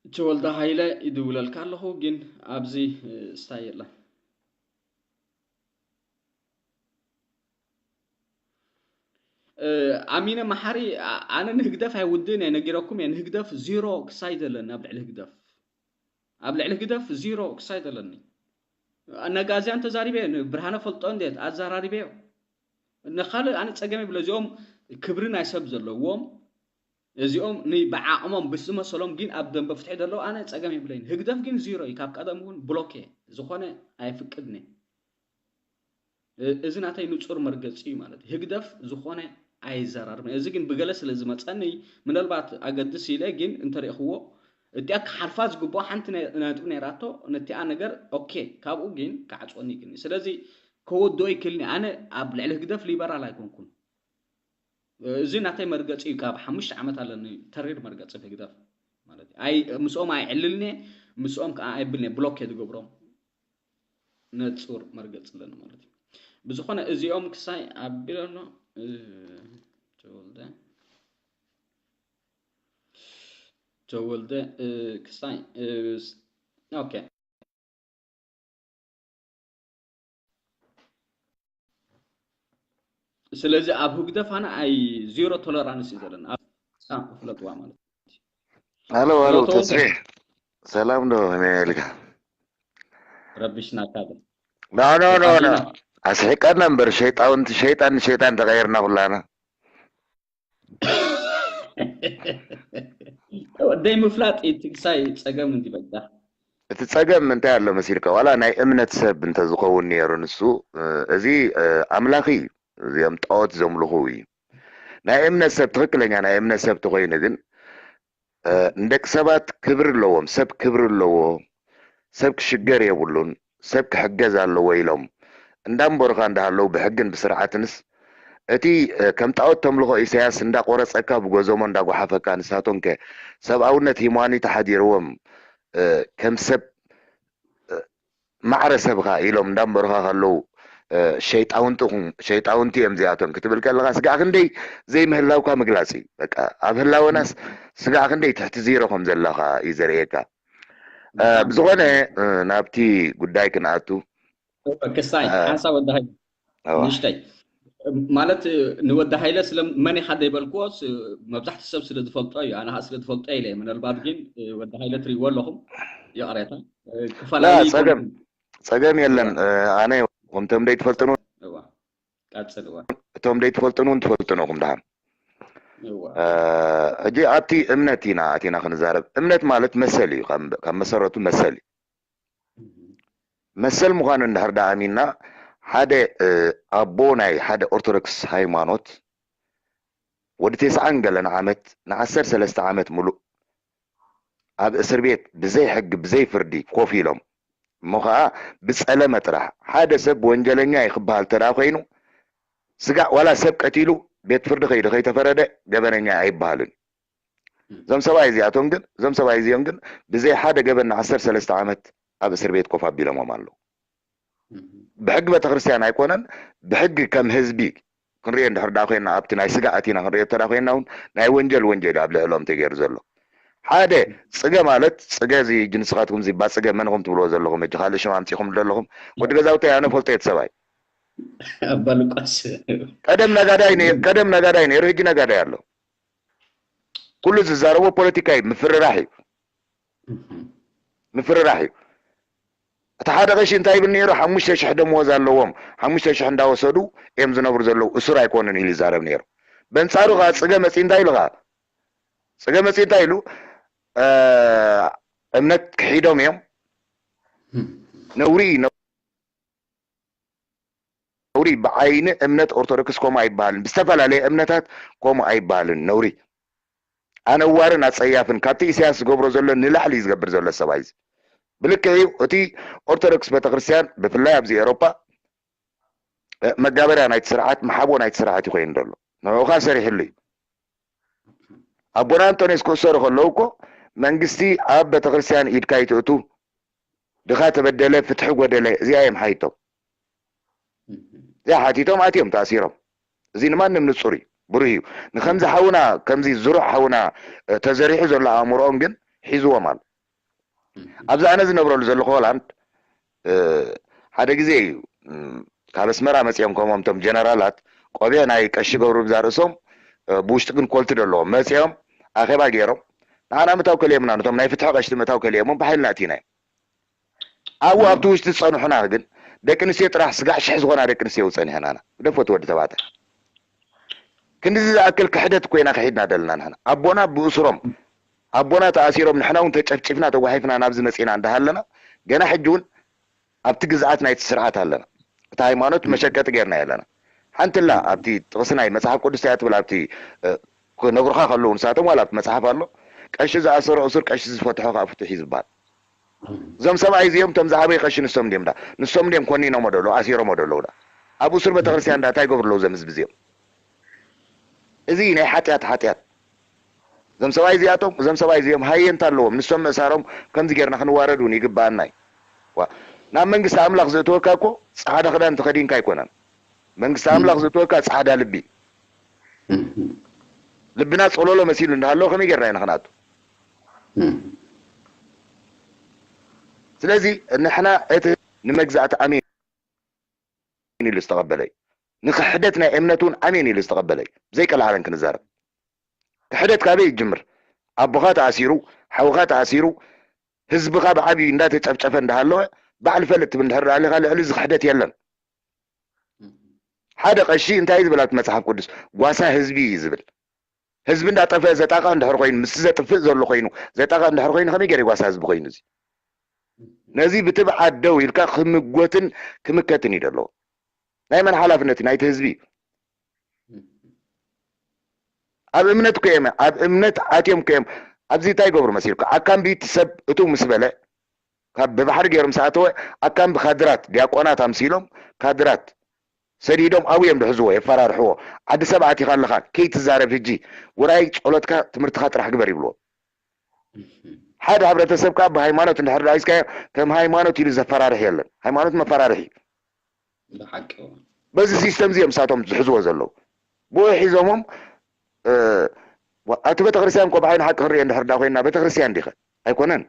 ተወልደ ሃይለ ይድውለልካ ኣለኹ ግን ኣብዚ ስታይ የለን። ኣሚነ መሓሪ፣ ኣነ ንህግደፍ ኣይውድእን እየ፣ ነጊረኩም እየ። ንህግደፍ ዚሮ ክሳይድ ኣለኒ ኣብ ልዕሊ ህግደፍ፣ ኣብ ልዕሊ ህግደፍ ዚሮ ክሳይድ ኣለኒ። ነጋዝያን ተዛሪበ፣ ንብርሃነ ፈልጦ እንዴት ኣዘራሪበዮ። ንኻልእ ኣነ ጸገም የብለ። እዚኦም ክብሪ ናይ ሰብ ዘለዎም፣ እዚኦም ብዓቕሞም ብዝመሰሎም ግን ኣብ ደንበ ፍትሒ ዘለዉ ኣነ ጸገም የብለይን። ህግደፍ ግን ዚሮ እዩ። ካብ ቀደም እውን ብሎክ እየ። ዝኾነ ኣየፍቅድን እየ። እዚ ናተይ ንጹር መርገጺ እዩ ማለት እዩ። ህግደፍ ዝኾነ ኣይዘራርብን። እዚ ግን ብገለ ስለ ዝመጸኒ ምናልባት ኣገድስ ኢለ ግን እንተሪእኽዎ እቲኣ ክሓልፋ ዝግብኦ ሓንቲ ነ- ነጥቢ ነይራቶ። ነቲኣ ነገር ኦኬ ካብኡ ግን ክዓጽወኒ ይክእልኒ። ስለዚ ከወድኦ ይክእልኒ። ኣነ ኣብ ልዕሊ ህግደፍ ሊበራል ኣይኮንኩን። እዚ ናተይ መርገጺ እዩ። ካብ ሓሙሽተ ዓመት ኣለኒ ተሪር መርገጺ ብህግደፍ ማለት እዩ። ኣይ ምስኦም ኣይዕልልኒ፣ ምስኦም ከዓ ኣይብልኒ፣ ብሎክ እየ ዝገብሮም። ነጹር መርገጺ ኣለኒ ማለት እዩ። ብዝኾነ እዚኦም ክሳይ ኣቢለ ኣሎ። ተወልደ ተወልደ ክሳይ ኦኬ። ስለዚ ኣብ ህግደፍ ኣነ ኣይ ዚሮ ቶለራንስ እዩ ዘለና። ኣብ ሳም ክፍለጥዋ ማለት እዩ። ሄሎ ሄሎ፣ ተስፌ ሰላም ዶ? ከመይ ኢልካ? ረቢሽናካ ዶ? ኖ ኖ ኖ ኖ፣ ኣስሒቀና እምበር ሸይጣውንቲ፣ ሸይጣን ንሸይጣን ተቐይርና ኩላና። ወደይ ምፍላጥ እዩ ትግሳይ ጸገም እንዲ በቃ። እቲ ጸገም እንታይ ኣሎ መሲልካ? ዋላ ናይ እምነት ሰብ እንተዝኸውን ነይሩ ንሱ፣ እ፣ እዚ፣ እ፣ ኣምላኽ እዩ። እዚኦም ጣዖት ዘምልኹ እዩ። ናይ እምነት ሰብ፣ ትኽክለኛ ናይ እምነት ሰብ ተኾይኑ ግን፣ እ፣ ንደቂ ሰባት ክብሪ ኣለዎም። ሰብ ክብሪ ኣለዎ። ሰብ ክሽገር የብሉን። ሰብ ክሕገዝ ኣለዎ ኢሎም እንዳንበሩኻ እንዳሃለዉ ብሕግን ብስርዓትንስ እቲ፣ እ፣ ከም ጣዖት ተምልኾ ኢሳያስ እንዳቆረጸካ ብጎዘሞ እንዳጓሓፈካ ንሳቶም ከ ሰብኣውነት ሂማኒቲ ሓዲርዎም፣ እ፣ ከም ሰብ፣ እ፣ ማዕረ ሰብኻ ኢሎም እንዳንበሩኻ ከለዉ፣ እ፣ ሸይጣውንቲ ኹም-፣ ሸይጣውንቲ እዮም እዚኣቶም ክትብል ከለኻ ስጋዕ ክንደይ ዘይምህላውካ ምግላጽ እዩ። በቃ ኣብ ህላወናስ ስጋዕ ክንደይ ትሕቲ ዜሮ ከም ዘለኻ እዩ ዘርእየካ። እ፣ ብዝኾነ፣ እ፣ ናብቲ ጉዳይ ክንኣቱ። ክሳይ ሓንሳብ ወዲ ሃይለ ንእሽተይ ማለት ንወዲ ሃይለ ስለ መን ኢኻ ዘይበልክዎ መብዛሕትኡ ሰብ ስለ ዝፈልጦ እዩ። ኣነ ከዓ ስለ ዝፈልጦ ኢለ እየ። ምናልባት ግን ወዲ ሃይለ ትሪእዎ ኣለኹም ይቕሬታ ክፈላለዩ ጸገም ጸገም የለን። ኣነ ከምቶም ደይ ትፈልጥኑ ቀጽል እዋ እቶም ደይ ትፈልጥኑ እውን ትፈልጥኑ ኢኹም ደሓን። ሕጂ ኣብቲ እምነት ኢና ኣቲና ክንዛረብ። እምነት ማለት መሰል እዩ። ካብ መሰረቱ መሰል እዩ። መሰል ምዃኑ እንድሕር ደኣ ኣሚንና ሓደ ኣቦ ናይ ሓደ ኦርቶዶክስ ሃይማኖት ወዲ ተስዓን ገለን ዓመት ንዓሰርተ ሰለስተ ዓመት ሙሉእ ኣብ እስር ቤት ብዘይ ሕጊ ብዘይ ፍርዲ ኮፍ ኢሎም እሞ ኸዓ ብጸለመ ጥራሕ ሓደ ሰብ ወንጀለኛ እዩ ክበሃል እንተ ደኣ ኮይኑ ስጋዕ ዋላ ሰብ ቀቲሉ ቤት ፍርዲ ከይዱ ከይተፈረደ ገበነኛ ኣይበሃልን። እዞም ሰብኣይ እዚኣቶም ግን እዞም ሰብኣይ እዚኦም ግን ብዘይ ሓደ ገበን ንዓሰርተ ሰለስተ ዓመት ኣብ እስር ቤት ኮፍ ኣቢሎሞም ኣለዉ። ብሕጊ ቤተክርስትያን ኣይኮነን ብሕጊ ከም ህዝቢ ክንሪኦ እንድሕር ደኣ ኮይና ኣብቲ ናይ ስጋ ኣቲና ክንሪኦ እንተ ኮይና እውን ናይ ወንጀል ወንጀል ኣብ ልዕሎም ተገይሩ ዘሎ ሓደ ፅገ ማለት ፅገ እዚ ንስኻትኩም እዚ ባፅገ መን ኢኹም ትብልዎ ዘለኹም ሕጂ ካልእ ሽም ኣምፂኹም ዘለኹም ወዲ ገዛውተይ ኣነ ፈልጦ የት ሰብኣይ ኣባልቋስ ቀደም ነጋዳይ ነይሩ ቀደም ነጋዳይ ነይሩ ሕጂ ነጋዳይ ኣሎ ኩሉ ዝዛረቦ ፖለቲካ እዩ ምፍርራሕ እዩ ምፍርራሕ እዩ እቲ ሓደ ቀሺ እንታይ ይብል ነይሩ ሓሙሽተ ሽሕ ደመወዝ ኣለዎም ሓሙሽተ ሽሕ እንዳወሰዱ እዮም ዝነብሩ ዘለዉ እሱር ኣይኮኑን ኢሉ ይዛረብ ነይሩ በንፃሩ ከዓ ፅገ መፂ እንታይ ኢሉ ከዓ ፅገ መፂ እንታይ ኢሉ እምነት ክሒዶም እዮም ነውሪ እዩ ነውሪ ብዓይኒ እምነት ኦርቶዶክስ ከምኡ ኣይበሃልን ብዝተፈላለየ እምነታት ከምኡ ኣይበሃልን ነውሪ ኣነዋርን ኣፀያፍን ካብቲ ኢሳያስ ዝገብሮ ዘሎ ንላዕሊ እዩ ዝገብር ዘሎ ሰብኣይ እዚ ብልክዕ እዩ እቲ ኦርቶዶክስ ቤተክርስትያን ብፍላይ ኣብዚ ኤሮፓ መጋበርያ ናይቲ ስርዓት መሓቦ ናይቲ ስርዓት እዩ ኮይኑ ዘሎ ንዑኻ ሰሪሕሉ እዩ ኣቦና ኣንጦንዮስ ክእሰሩ ከለዉ እኮ መንግስቲ ኣብ ቤተክርስትያን ኢድካ ይትእቱ ድኻ ተበደለ ፍትሒ ጎደለ እዚኣ እዮም ሓይቶም እዚኣ ሓቲቶም ኣትዮም ተኣሲሮም እዚ ንማንም ንፁር እዩ ብሩህ እዩ ንከምዚ ሓውና ከምዚ ዝሩዕ ሓውና ተዘሪሑ ዘሎ ኣእምሮኦም ግን ሒዝዎም ኣሎ ኣብዚ ኣነ ዝነብረሉ ዘለኹ ሆላንድ ሓደ ግዜ እዩ ካብ ኣስመራ መፂኦም ከምኦም ቶም ጀነራላት ቆቢዕ ናይ ቀሺ ገብሩ ብዛ ርእሶም፣ እ፣ ብውሽጢ ግን ኮልቲ ደለዎም መፂኦም ኣኼባ ገይሮም ንዓና ምታው ከልየምና፣ ነቶም ናይ ፍትሒ ቀሽቲ ምታው ከልየሞም ብሓይልና እቲና እዮም። ኣብኡ ኣብቲ ውሽጢ ዝፀንሑና ግን ደቂ ኣንስትዮ ጥራሕ ስጋዕ ሽሕ ዝኾና ደቂ ኣንስትዮ ጸኒሐናና። ግደፎ እቲ ወዲ ተባዕታይ። ክንድዚ ዝኣክል ክሕደት ኮይና ከሒድና ደለና ንሕና። ኣቦና ብእስሮም፣ ኣቦና ተኣሲሮም፣ ንሕና እውን ተጨፍጭፍና ተጓሒፍና ናብዚ መጺና እንዳሃለና፣ ገና ሕጂ እውን ኣብቲ ግዝኣት ናይቲ ስርዓት ኣለና። እቲ ሃይማኖት መሸቀጢ ጌርና ኣለና። ሓንቲ ኣላ ኣብቲ ጥቕሲ ናይ መጽሓፍ ቅዱስ እያ ትብል፣ ኣብቲ፣ እ፣ ክነግሩኻ ከለዉ ንሳቶም ዋላ ኣብቲ መጽሓፍ ኣሎ፣ ቀሺ ዝኣሰሮ እሱር፣ ቀሺ ዝፈትሖ ከኣ ፍቱሕ እዩ ዝበሃል። እዞም ሰብኣይ እዚኦም እቶም ዝዓበዩ ቀሺ ንሶም ድዮም ዳ? ንሶም ድዮም ኮኒኖሞ ደለዉ፣ ኣሲሮሞ ደለዉ ዳ? ኣብ እሱር ቤተክርስትያን ዳ እንታይ ይገብሩ ኣለዉ እዞም ህዝቢ እዚኦም? እዚ ናይ ሓጢኣት ሓጢኣት። እዞም ሰብኣይ እዚኣቶም፣ እዞም ሰብኣይ እዚኦም ሃየንታ ኣለዎም። ንሶም ምእሳሮም ከምዚ ጌርና ክንዋረድ እውን ይግብኣና እዩ። ዋ፣ ናብ መንግስቲ ኣምላኽ ዘእትወካ እኮ ጻዕዳ ክዳን ተኸዲንካ ኣይኮነን። መንግስቲ ኣምላኽ ዘእትወካ ጻዕዳ ልቢ። ልብና ጸሎሎ መሲሉ እንዳሃለወ ከመይ ጌርና ኢና ክንኣቱ? ስለዚ ንሕና እቲ ንመግዛእቲ ኣሜን ኢሉ ዝተቐበለ እዩ። ንክሕደት ናይ እምነት እውን ኣሜን ኢሉ ዝተቐበለ እዩ። ብዘይ ቀልዓለም ክንዛረብ። ክሕደት ካበይ ይጅምር? ኣቦኻ ተኣሲሩ፣ ሓውኻ ተኣሲሩ፣ ህዝብኻ ብዓብዩ እንዳተጨፍጨፈ እንዳሃለወ ባዕል ፈልጥ ትብል እንድሕር ደኣ ኣሊኻ ልዕሊ እዚ ክሕደት የለን። ሓደ ቀሺ እንታይ እዩ ዝብል ኣብቲ መጽሓፍ ቅዱስ? ጓሳ ህዝቢ እዩ ዝብል። ህዝቢ እንዳጠፍአ ዘጣቕዕ እንድሕር ኮይኑ፣ ምስቲ ዘጥፍእ ዘሎ ኮይኑ፣ ዘጣቕዕ እንድሕር ኮይኑ፣ ከመይ ገይሩ ጓሳ ህዝቢ ኮይኑ እዚ? ነዚ ብትብዓት ደው ኢልካ ክምጎትን ክምከትን እዩ ደለዎ። ናይ መን ሓላፍነት እዩ? ናይቲ ህዝቢ እዩ። ኣብ እምነት እኮ እዮም፣ ኣብ እምነት ኣትዮም እኮ እዮም። ኣብዚ እንታይ ይገብሩ መሲልካ? ኣካምቢት ሰብ እቱ ምስ በለ፣ ካብ ብባሕሪ ገይሮም ዝኣተወ ኣካምቢ ካድራት፣ ዲያቆናት ኣምሲሎም፣ ካድራት ሰዲዶም ኣብኡ እዮም ዝሕዝዎ፣ የፈራርሕዎ። ዓዲ ሰብ ኣቲኻ ኣለኻ፣ ከይትዛረብ፣ ሕጂ ውራይ ጸሎትካ ትምህርትኻ ጥራሕ ግበር ይብልዎ። ሓደ ሕብረተሰብ ከኣ ብሃይማኖት እንድሕር ደኣ ሒዝካዮ፣ ከም ሃይማኖት ኢሉ ዘፈራርሕ የለን። ሃይማኖት መፈራርሒ እዩ። ብሓቂ እዋ። በዚ ሲስተም እዚ እዮም ንሳቶም ዝሕዝዎ ዘለዉ። ብኡ ሒዞሞም፣ እ፣ ዋ-፣ እቲ ቤተክርስትያን እኮ ብዓይኒ ሓቂ ክንሪኦ እንድሕር ደኣ ኮይንና፣ ቤተክርስትያን ዲኸ? ኣይኮነን።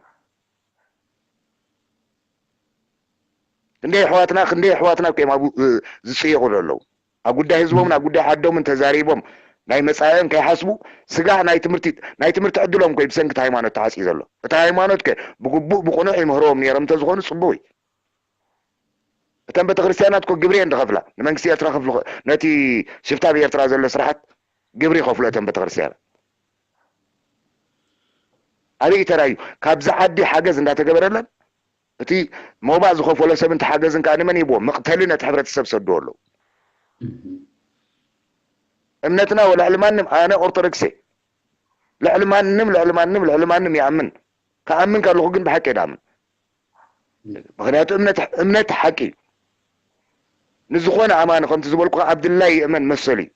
ክንደይ ኣሕዋትና፣ ክንደይ ኣሕዋትና እኮ እዮም ኣብኡ፣ እ፣ ዝጽየቑ ዘለዉ። ኣብ ጉዳይ ህዝቦምን ኣብ ጉዳይ ዓዶምን ተዛሪቦም ናይ መጻኢኦም ከይሓስቡ፣ ስጋዕ ናይ ትምህርቲ፣ ናይ ትምህርቲ ዕድሎም እኮ እዩ ብሰንኪ እቲ ሃይማኖት ተዓጽዩ ዘሎ። እቲ ሃይማኖት ከ ብግቡእ ብቕኑዕ ይምህርዎም ነይሮም እንተዝኾኑ ጽቡቕ እዩ። እተን ቤተክርስትያናት እኮ ግብሪ እየን ዝኸፍላ። ንመንግስቲ ኤርትራ ከፍሉ፣ ነቲ ሽፍታ ኣብ ኤርትራ ዘሎ ስርዓት ግብሪ ይኸፍሉ እተን ቤተክርስትያናት። ኣበይ እዩ ተራእዩ? ካብዚ ዓዲ ሓገዝ እንዳተገበረለን፣ እቲ ሞባእ ዝኸፈሎ ሰብ እንተ ሓገዝን ከኣ ንመን ይብዎ? መቕተሊ ነቲ ሕብረተሰብ ሰድዎ ኣለዉ። እምነትና ወልዕሊ ማንም፣ ኣነ ኦርቶዶክስ እየ። ልዕሊ ማንም፣ ልዕሊ ማንም፣ ልዕሊ ማንም ይኣምን። ክኣምን ከለኹ ግን ብሓቂ እየ ድኣምን። ምኽንያቱ እምነት፣ እምነት ሓቂ እዩ። ንዝኾነ ኣማኒ ከምቲ ዝበልኩ ኣብ ድላይ ይእመን መሰሉ እዩ።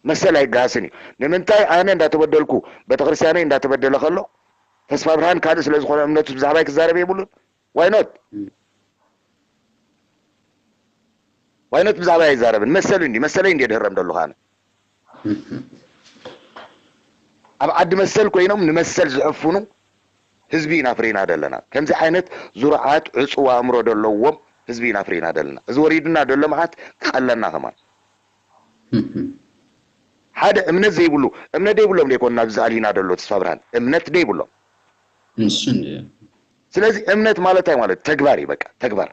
መሰል ኣይገሃስን እዩ። ንምንታይ ኣነ እንዳተበደልኩ ቤተክርስትያነይ እንዳተበደለ ከሎ ተስፋ ብርሃን ካልእ ስለ ዝኾነ እምነቱ ብዛዕባይ ክዛረብ የብሉን? ዋይኖት? ዋይኖት ብዛዕባይ ኣይዛረብን? መሰሉ እንዲ፣ መሰለይ እንዲ ድህረም ደለኹ ኣነ። ኣብ ዓዲ መሰል ኮይኖም ንመሰል ዝዕፍኑ ህዝቢ ኢና ፍሪና ዘለና። ከምዚ ዓይነት ዝሩዓት ዕጹው ኣእምሮ ዘለዎም ህዝቢ ኢና ፍሪና ዘለና። እዚ ወሪድና ዘሎ መዓት ክቐለና ከማን። ሓደ እምነት ዘይብሉ፣ እምነት ዘይብሎም ደይኮኑ ናብዚ ኣልዩና ደሎ ተስፋ ብርሃን። እምነት ደይብሎም። ንሱ እንድዩ። ስለዚ እምነት ማለት እንታይ ማለት? ተግባር እዩ በቃ፣ ተግባር።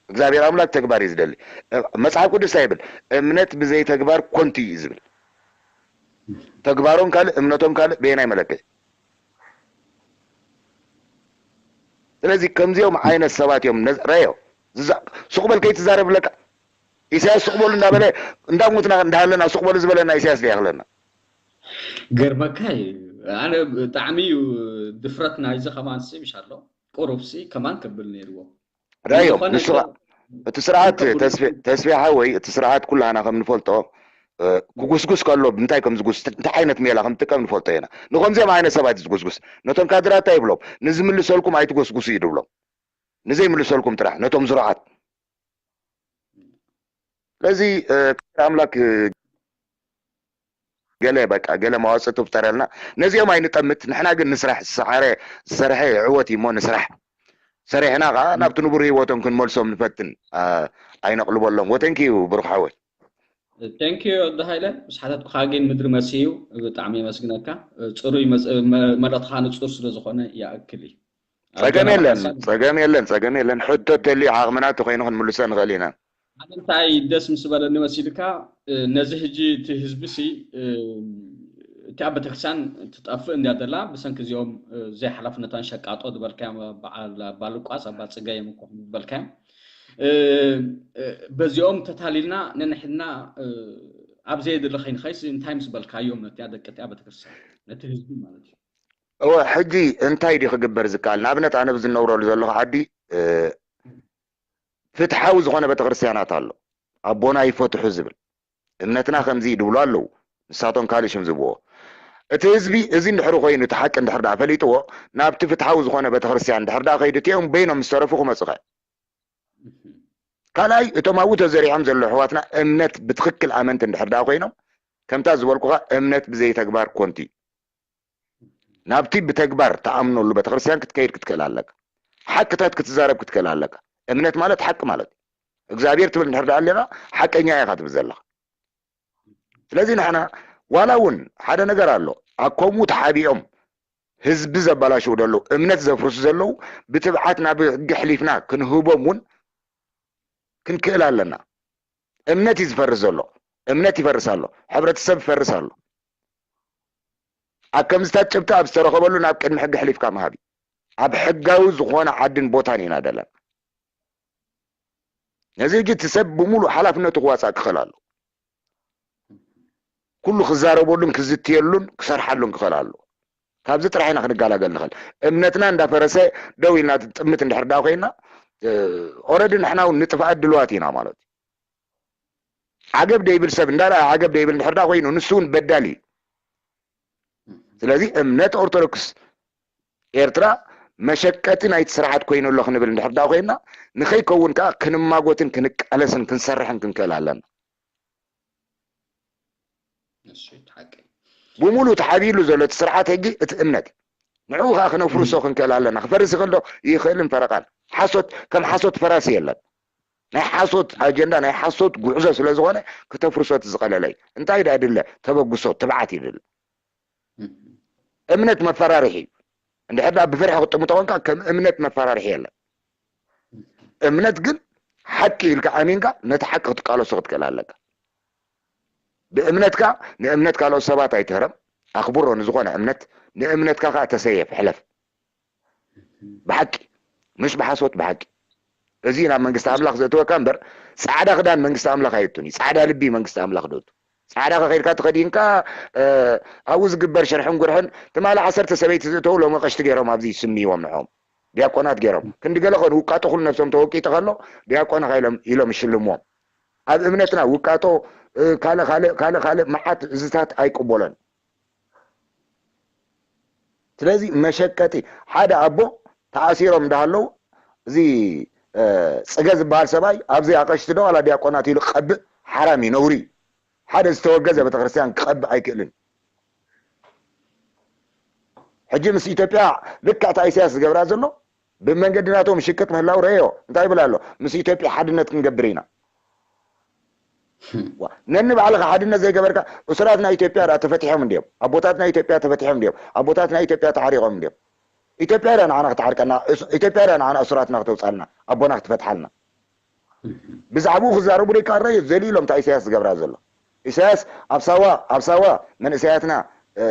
እግዚኣብሔር ኣምላክ ተግባር እዩ ዝደሊ። እ፣ መጽሓፍ ቅዱስ እንታይ ይብል? እምነት ብዘይ ተግባር ኮንቱ እዩ ዝብል። ተግባሮም ካልእ፣ እምነቶም ካልእ፣ በየናይ መለክዒ? ስለዚ ከምዚኦም ዓይነት ሰባት እዮም ነዝ-፣ ረዮ። ዝዛ-፣ ሱቕ በል ከይትዛረብ ኣለካ። ኢሳያስ ሱቕ በሉ እንዳበለ፣ እንዳሞትና እንዳሃለና ሱቕ በሉ ዝበለና ኢሳያስ ደይኣኽለና። ገርመካ እዩ። ኣነ ብጣዕሚ እዩ ድፍረት ናይዚ ከማን ሲ ምሽ ኣሎ። ቁሩብሲ ከማን ክብል ነይርዎ። ራዮ፣ ዝኾነ ንሱ ይኹን እቲ ስርዓት ከብሉ ተስፌ-፣ ተስፌ ሓወይ፣ እቲ ስርዓት ኩላህና ከም ንፈልጦ፣ እ፣ ክጉስጉስ ከሎ ብምንታይ ከም ዝጉስ-፣ እንታይ ዓይነት ሜላ ከም ዝጥቀም ንፈልጦ ኢና። ንኸምዚኦም ዓይነት ሰባት እዩ ዝጉስጉስ። ነቶም ካድራት እንታይ ይብሎም? ንዝምልሰልኩም ኣይትጎስጉሱ እዩ ድብሎም። ንዘይምልሰልኩም ጥራሕ፣ ነቶም ዝሩዓት። ስለዚ፣ እ፣ ኣምላክ፣ እ፣ ገለ በቃ፣ ገለ መዋጽእ ትፍጠረልና። ነዚኦም ኣይንጠምት፣ ንሕና ግን ንስራሕ። ዝሰሓረ፣ ዝሰርሐ ይዕወት እዩ እሞ ንስራሕ። ሰሪሕና ኸዓ ናብቲ ንቡር ህይወቶም ክንመልሶም ንፈትን። ኣ-፣ ኣይነቕልበሎም። ወተንኪ እዩ ብሩኽ ሓወይ። Thank you ወዲ ሃይለ፣ ምስ ሓተትኩኻ ግን ምድሪ መሲዩ። ብጣዕሚ የመስግነካ። ጽሩይ መጽ- መ- መልእኽትኻ ንጹር ስለ ዝኾነ ይኣክል እዩ። ኣብ ጸገም ገና የለን፣ ሓሳብ ጸገም የለን፣ ጸገም የለን። ሕቶ ተልዩ ዓቕምና ተኮይኑ ክንምልሶ ንኽእል ኢና። ሓደ እንታይ ደስ ምስ በለኒ መሲልካ፣ እ፣ ነዚ ሕጂ እቲ ህዝቢ ሲ፣ እ፣ እቲኣ ቤተክርስትያን ትጠፍእ እንድያ ዘላ ብሰንኪ እዚኦም፣ እ፣ ዘይሓላፍነታን ሸቃጦ ዝበልካዮም በዓል ኣባ ሉቃስ ኣባ ጽጋዮም እኮ ዝበልካዮም፣ እ፣ እ፣ በዚኦም ተታሊልና ነንሕድና፣ እ፣ ኣብ ዘየድሊ ከይንኸይስ እንታይ ምስ በልካዮም ነቲኣ ደቂ እቲኣ ቤተክርስትያን ነቲ ህዝቢ ማለት እዩ። እወ፣ ሕጂ እንታይ ድዩ ክግበር ዝከኣል? ንኣብነት ኣነ ብዝነብረሉ ዘለኹ ዓዲ፣ እ፣ ፍትሓዊ ዝኾነ ቤተክርስትያናት ኣሎ። ኣቦና ይፈትሑ ዝብል፣ እምነትና ከምዚ እዩ ድብሉ ኣለዉ። ንሳቶም ካልእ ሽም ዝብዎ። እቲ ህዝቢ እዚ እንድሕሪ ኮይኑ፣ እቲ ሓቂ እንድሕር ደኣ ፈሊጥዎ፣ ናብቲ ፍትሓዊ ዝኾነ ቤተክርስትያን እንድሕር ደኣ ከይዱ፣ እቲኦም በይኖም ምስ ተረፉ ክመጹ ከ? ካልኣይ፣ እቶም ኣብኡ ተዘሪዖም ዘለዉ ኣሕዋትና እምነት ብትኽክል ኣመንቲ እንድሕር ደኣ ኮይኖም፣ ከምታ ዝበልኩኻ እምነት ብዘይተግባር ኮንቲ እዩ። ናብቲ ብተግባር ትኣምነሉ ቤተክርስትያን ክትከይድ ክትክእል ኣለካ። ሓቅታት ክትዛረብ ክትክእል ኣለካ። እምነት ማለት ሓቂ ማለት እዩ። እግዚኣብሔር ትብል እንድሕር ደኣ ኣለኻ፣ ሓቀኛ ኢኻ ትብል ዘለኻ። ስለዚ ንሕና ዋላ እውን ሓደ ነገር ኣሎ፣ ኣብ ከምኡ ተሓቢኦም ህዝቢ ዘበላሽዉ ዘለዉ፣ እምነት ዘፍርሱ ዘለዉ፣ ብትብዓት ናብ ሕጊ ኣሕሊፍና ክንህቦም እውን ክንክእል ኣለና። እምነት እዩ ዝፈርስ ዘሎ፣ እምነት ይፈርስ ኣሎ፣ ሕብረተሰብ ይፈርስ ኣሎ። ኣብ ከምዚታት ጭብጢ ኣብ ዝተረኸበሉ ናብ ቅድሚ ሕጊ ኣሕሊፍካ ምሃብ እዩ። ኣብ ሕጋዊ ዝኾነ ዓድን ቦታን ኢና ዘለና። ነዚ ሕጂ እቲ ሰብ ብምሉእ ሓላፍነቱ ክዋፃእ ክኽእል ኣሎ። ኩሉ ክዛረበሉን ክዝትየሉን ክሰርሓሉን ክኽእል ኣሎ። ካብዚ ጥራሕ ኢና ክንገላገል ንኽእል። እምነትና እንዳፈረሰ ደው ኢልና ጥምት እንድሕር ዳ ኮይና፣ ኦረዲ ንሕና እውን ንጥፍኣት ድልዋት ኢና ማለት እዩ። ዓገብ ደይብል ሰብ እንዳረኣ ዓገብ ደይብል እንድሕር ዳ ኮይኑ፣ ንሱ እውን በዳሊ እዩ። ስለዚ እምነት ኦርቶዶክስ ኤርትራ መሸቀጢ ናይቲ ስርዓት ኮይኑ ኣሎ ክንብል እንድሕር ዳ ኮይና፣ ንኸይከውን ከዓ ክንማጎትን ክንቃለስን ክንሰርሕን ክንክእል ኣለና። እሱ ሓቂ። ብምሉእ ተሓቢሉ ዘሎ እቲ ስርዓት ሕጂ እቲ እምነት እዩ። ንዕኡ ከዓ ክነፍርሶ ክንክእል ኣለና። ክፈርስ ይኽእል ዶ? ይኽእልን ፈረቓን። ሓሶት ከም ሓሶት ፈራሲ የለን። ናይ ሓሶት ኣጀንዳ፣ ናይ ሓሶት ጉዕዞ ስለ ዝኾነ ክተፍርሶ እቲ ዝቐለለ እዩ። እንታይ ደኣ ይድለ? ተበግሶ፣ ትብዓት ይድለ። እምነት መፈራርሒ እዩ። እንድሕር ደኣ ብፍርሒ ክትጥምቶ ኮንካ ከም እምነት መፈራርሒ የለን። እምነት ግን ሓቂ ኢልካ ኣሚንካ ነቲ ሓቂ ክትቃለሶ ክትክእል ኣለካ። ብእምነትካ ንእምነት ካልኦት ሰባት ኣይትህረም። ኣኽብሮ ንዝኾነ እምነት፣ ንእምነትካ ከዓ ተሰየፍ፣ ሕለፍ። ብሓቂ፣ ምሽ ብሓሶት፣ ብሓቂ። እዚ ናብ መንግስቲ ኣምላኽ ዘእትወካ እምበር፣ ጻዕዳ ክዳን መንግስቲ ኣምላኽ ኣየእቱን እዩ። ጻዕዳ ልቢ መንግስቲ ኣምላኽ ደእቱ። ጻዕዳ ከኸይድካ ተኸዲንካ፣ እ፣ ኣብኡ ዝግበር ሽርሕን ጉርሕን፣ ትማሊ ዓሰርተ ሰበይቲ ዝእተው ሎሚ ቀሽቲ ገይሮም ኣብዚ ይስምይዎም ንዕኦም። ዲያቆናት ገይሮም። ክንዲ ገለ ኸኑ ውቃጦ ኩሉ ነብሶም ተወቂጡ ከሎ፣ ዲያቆን ኢኻ ኢሎም፣ ኢሎም ይሽልምዎም። ኣብ እምነትና ውቃጦ፣ እ፣ ካልእ፣ ካልእ፣ ካልእ፣ ካልእ መዓት እዝታት ኣይቅበሎን። ስለዚ መሸቀጢ፣ ሓደ ኣቦ ተኣሲሮም እንዳሃለዉ፣ እዚ፣ እ፣ ጽገ ዝበሃል ሰብኣይ ኣብዚ ኣቐሽቲ ዶ ዋላ ዲያቆናት ኢሉ ክቐብእ ሓራም እዩ፣ ነውሪ እዩ። ሓደ ዝተወገዘ ቤተክርስትያን ክቐብእ ኣይክእልን። ሕጂ ምስ ኢትዮጵያ ልክዕ እታ ኢሳያስ ዝገብራ ዘሎ ብመንገዲ ናቶም ሽቅጥ ምህላው ረዮ። እንታይ ይብል ኣሎ? ምስ ኢትዮጵያ ሓድነት ክንገብር ኢና። ዋ፣ ነኒ ባዕልኻ ሓድነት ዘይገበርካ፣ እሱራት ናይ ኢትዮጵያ ደኣ ተፈቲሖም እንድዮም? ኣቦታት ናይ ኢትዮጵያ ተፈቲሖም እንድዮም? ኣቦታት ናይ ኢትዮጵያ ተዓሪቖም እንድዮም? ኢትዮጵያ ደኣ ንዓና ክትዓርቀና፣ እስ-፣ ኢትዮጵያ ደኣ ንዓና እሱራትና ክተውጻልና፣ ኣቦና ክትፈትሓልና? ብዛዕባኡ ክዛረቡ ደይከኣል ረዮ፣ ዘልዩ ኢሎም እታ ኢሳያስ ዝገብራ ዘሎ። ኢሳያስ ኣብ ሳዋ፣ ኣብ ሳዋ መንእሰያትና፣ እ፣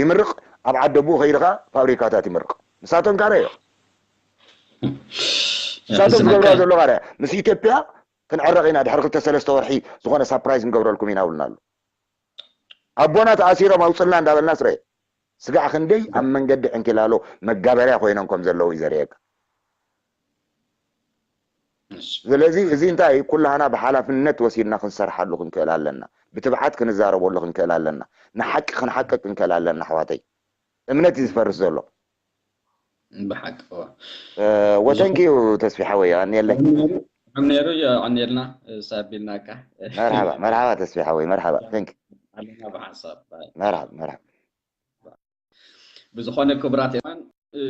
ይምርቕ፣ ኣብ ዓደቡኡ ከይዱ ኸኣ ፋብሪካታት ይምርቕ። ንሳቶም ከኣ ረዮ። ንሳቶም ዝገብራ ዘሎ ኸኣ ረዮ። ምስ ኢትዮጵያ ክንዕረቕ ኢና፣ ድሕሪ ክልተ ሰለስተ ወርሒ ዝኾነ ሳፕራይዝ ንገብረልኩም ኢና ብሉና ኣሎ። ኣቦና ተኣሲሮም ኣውጽልና እንዳበልናስ ረዮ። ስጋዕ ክንደይ ኣብ መንገዲ ዕንኪላሎ መጋበርያ ኮይኖም ከም ዘለዉ እዩ ዘርእየካ። እሺ። ስለዚ እዚ እንታይ እዩ? ኩላህና ብሓላፍነት ወሲድና ክንሰርሓሉ ክንክእል ኣለና። ብትብዓት ክንዛረበሉ ክንክእል ኣለና። ንሓቂ ክንሓቅቅ ክንክእል ኣለና ኣሕዋተይ። እምነት እዩ ዝፈርስ ዘሎ። ብሓቂ፣ እዋ። እ፣ ወተንኪዩ ተስፊ ሓወይ፣ የቐንየለይ። ከም ነይሩ፣ ከም ነይሩ የቐንየልና፣ እ፣ ሳቢልናካ። መርሓባ፣ መርሓባ ተስፊ ሓወይ፣ መርሓባ። ተንኪ። ኣለና ብሓንሳብ። ባይ። መርሓባ፣ መርሓባ። ብዝኾነ ክቡራት የማን፣ እ፣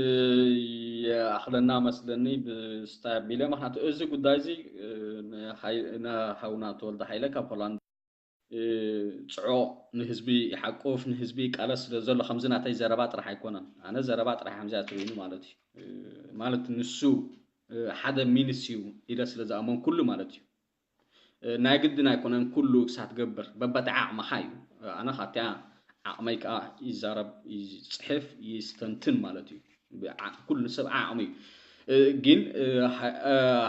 ይኣኽለና መስለኒ ብስታይ ኣቢለ፣ ምኽንያቱ እዚ ጉዳይ እዚ፣ እ፣ ንሃይ-፣ ንሃውና ተወልደ ሃይለ ካብ ሆላንድ ጽዖ ንህዝቢ ይሓቁፍ፣ ንህዝቢ ይቃለስ ስለ ዘሎ ከምዚ ናተይ ዘረባ ጥራሕ ኣይኮነን። ኣነ ዘረባ ጥራሕ ከምዚ ኣትሪኒ ማለት እዩ። ማለት ንሱ ሓደ ሚንስ እዩ ኢለ ስለ ዝኣመንኩሉ ማለት እዩ። ናይ ግድን ኣይኮነን ኩሉ ክሳብ ትገብር፣ በበቲ ዓቕምኻ እዩ። ኣነ ካብቲኣ ዓቕመይ ከዓ ይዛረብ፣ ይፅሕፍ፣ ይስተንትን ማለት እዩ። ኩሉ ሰብ ዓቕሚ እዩ። ግን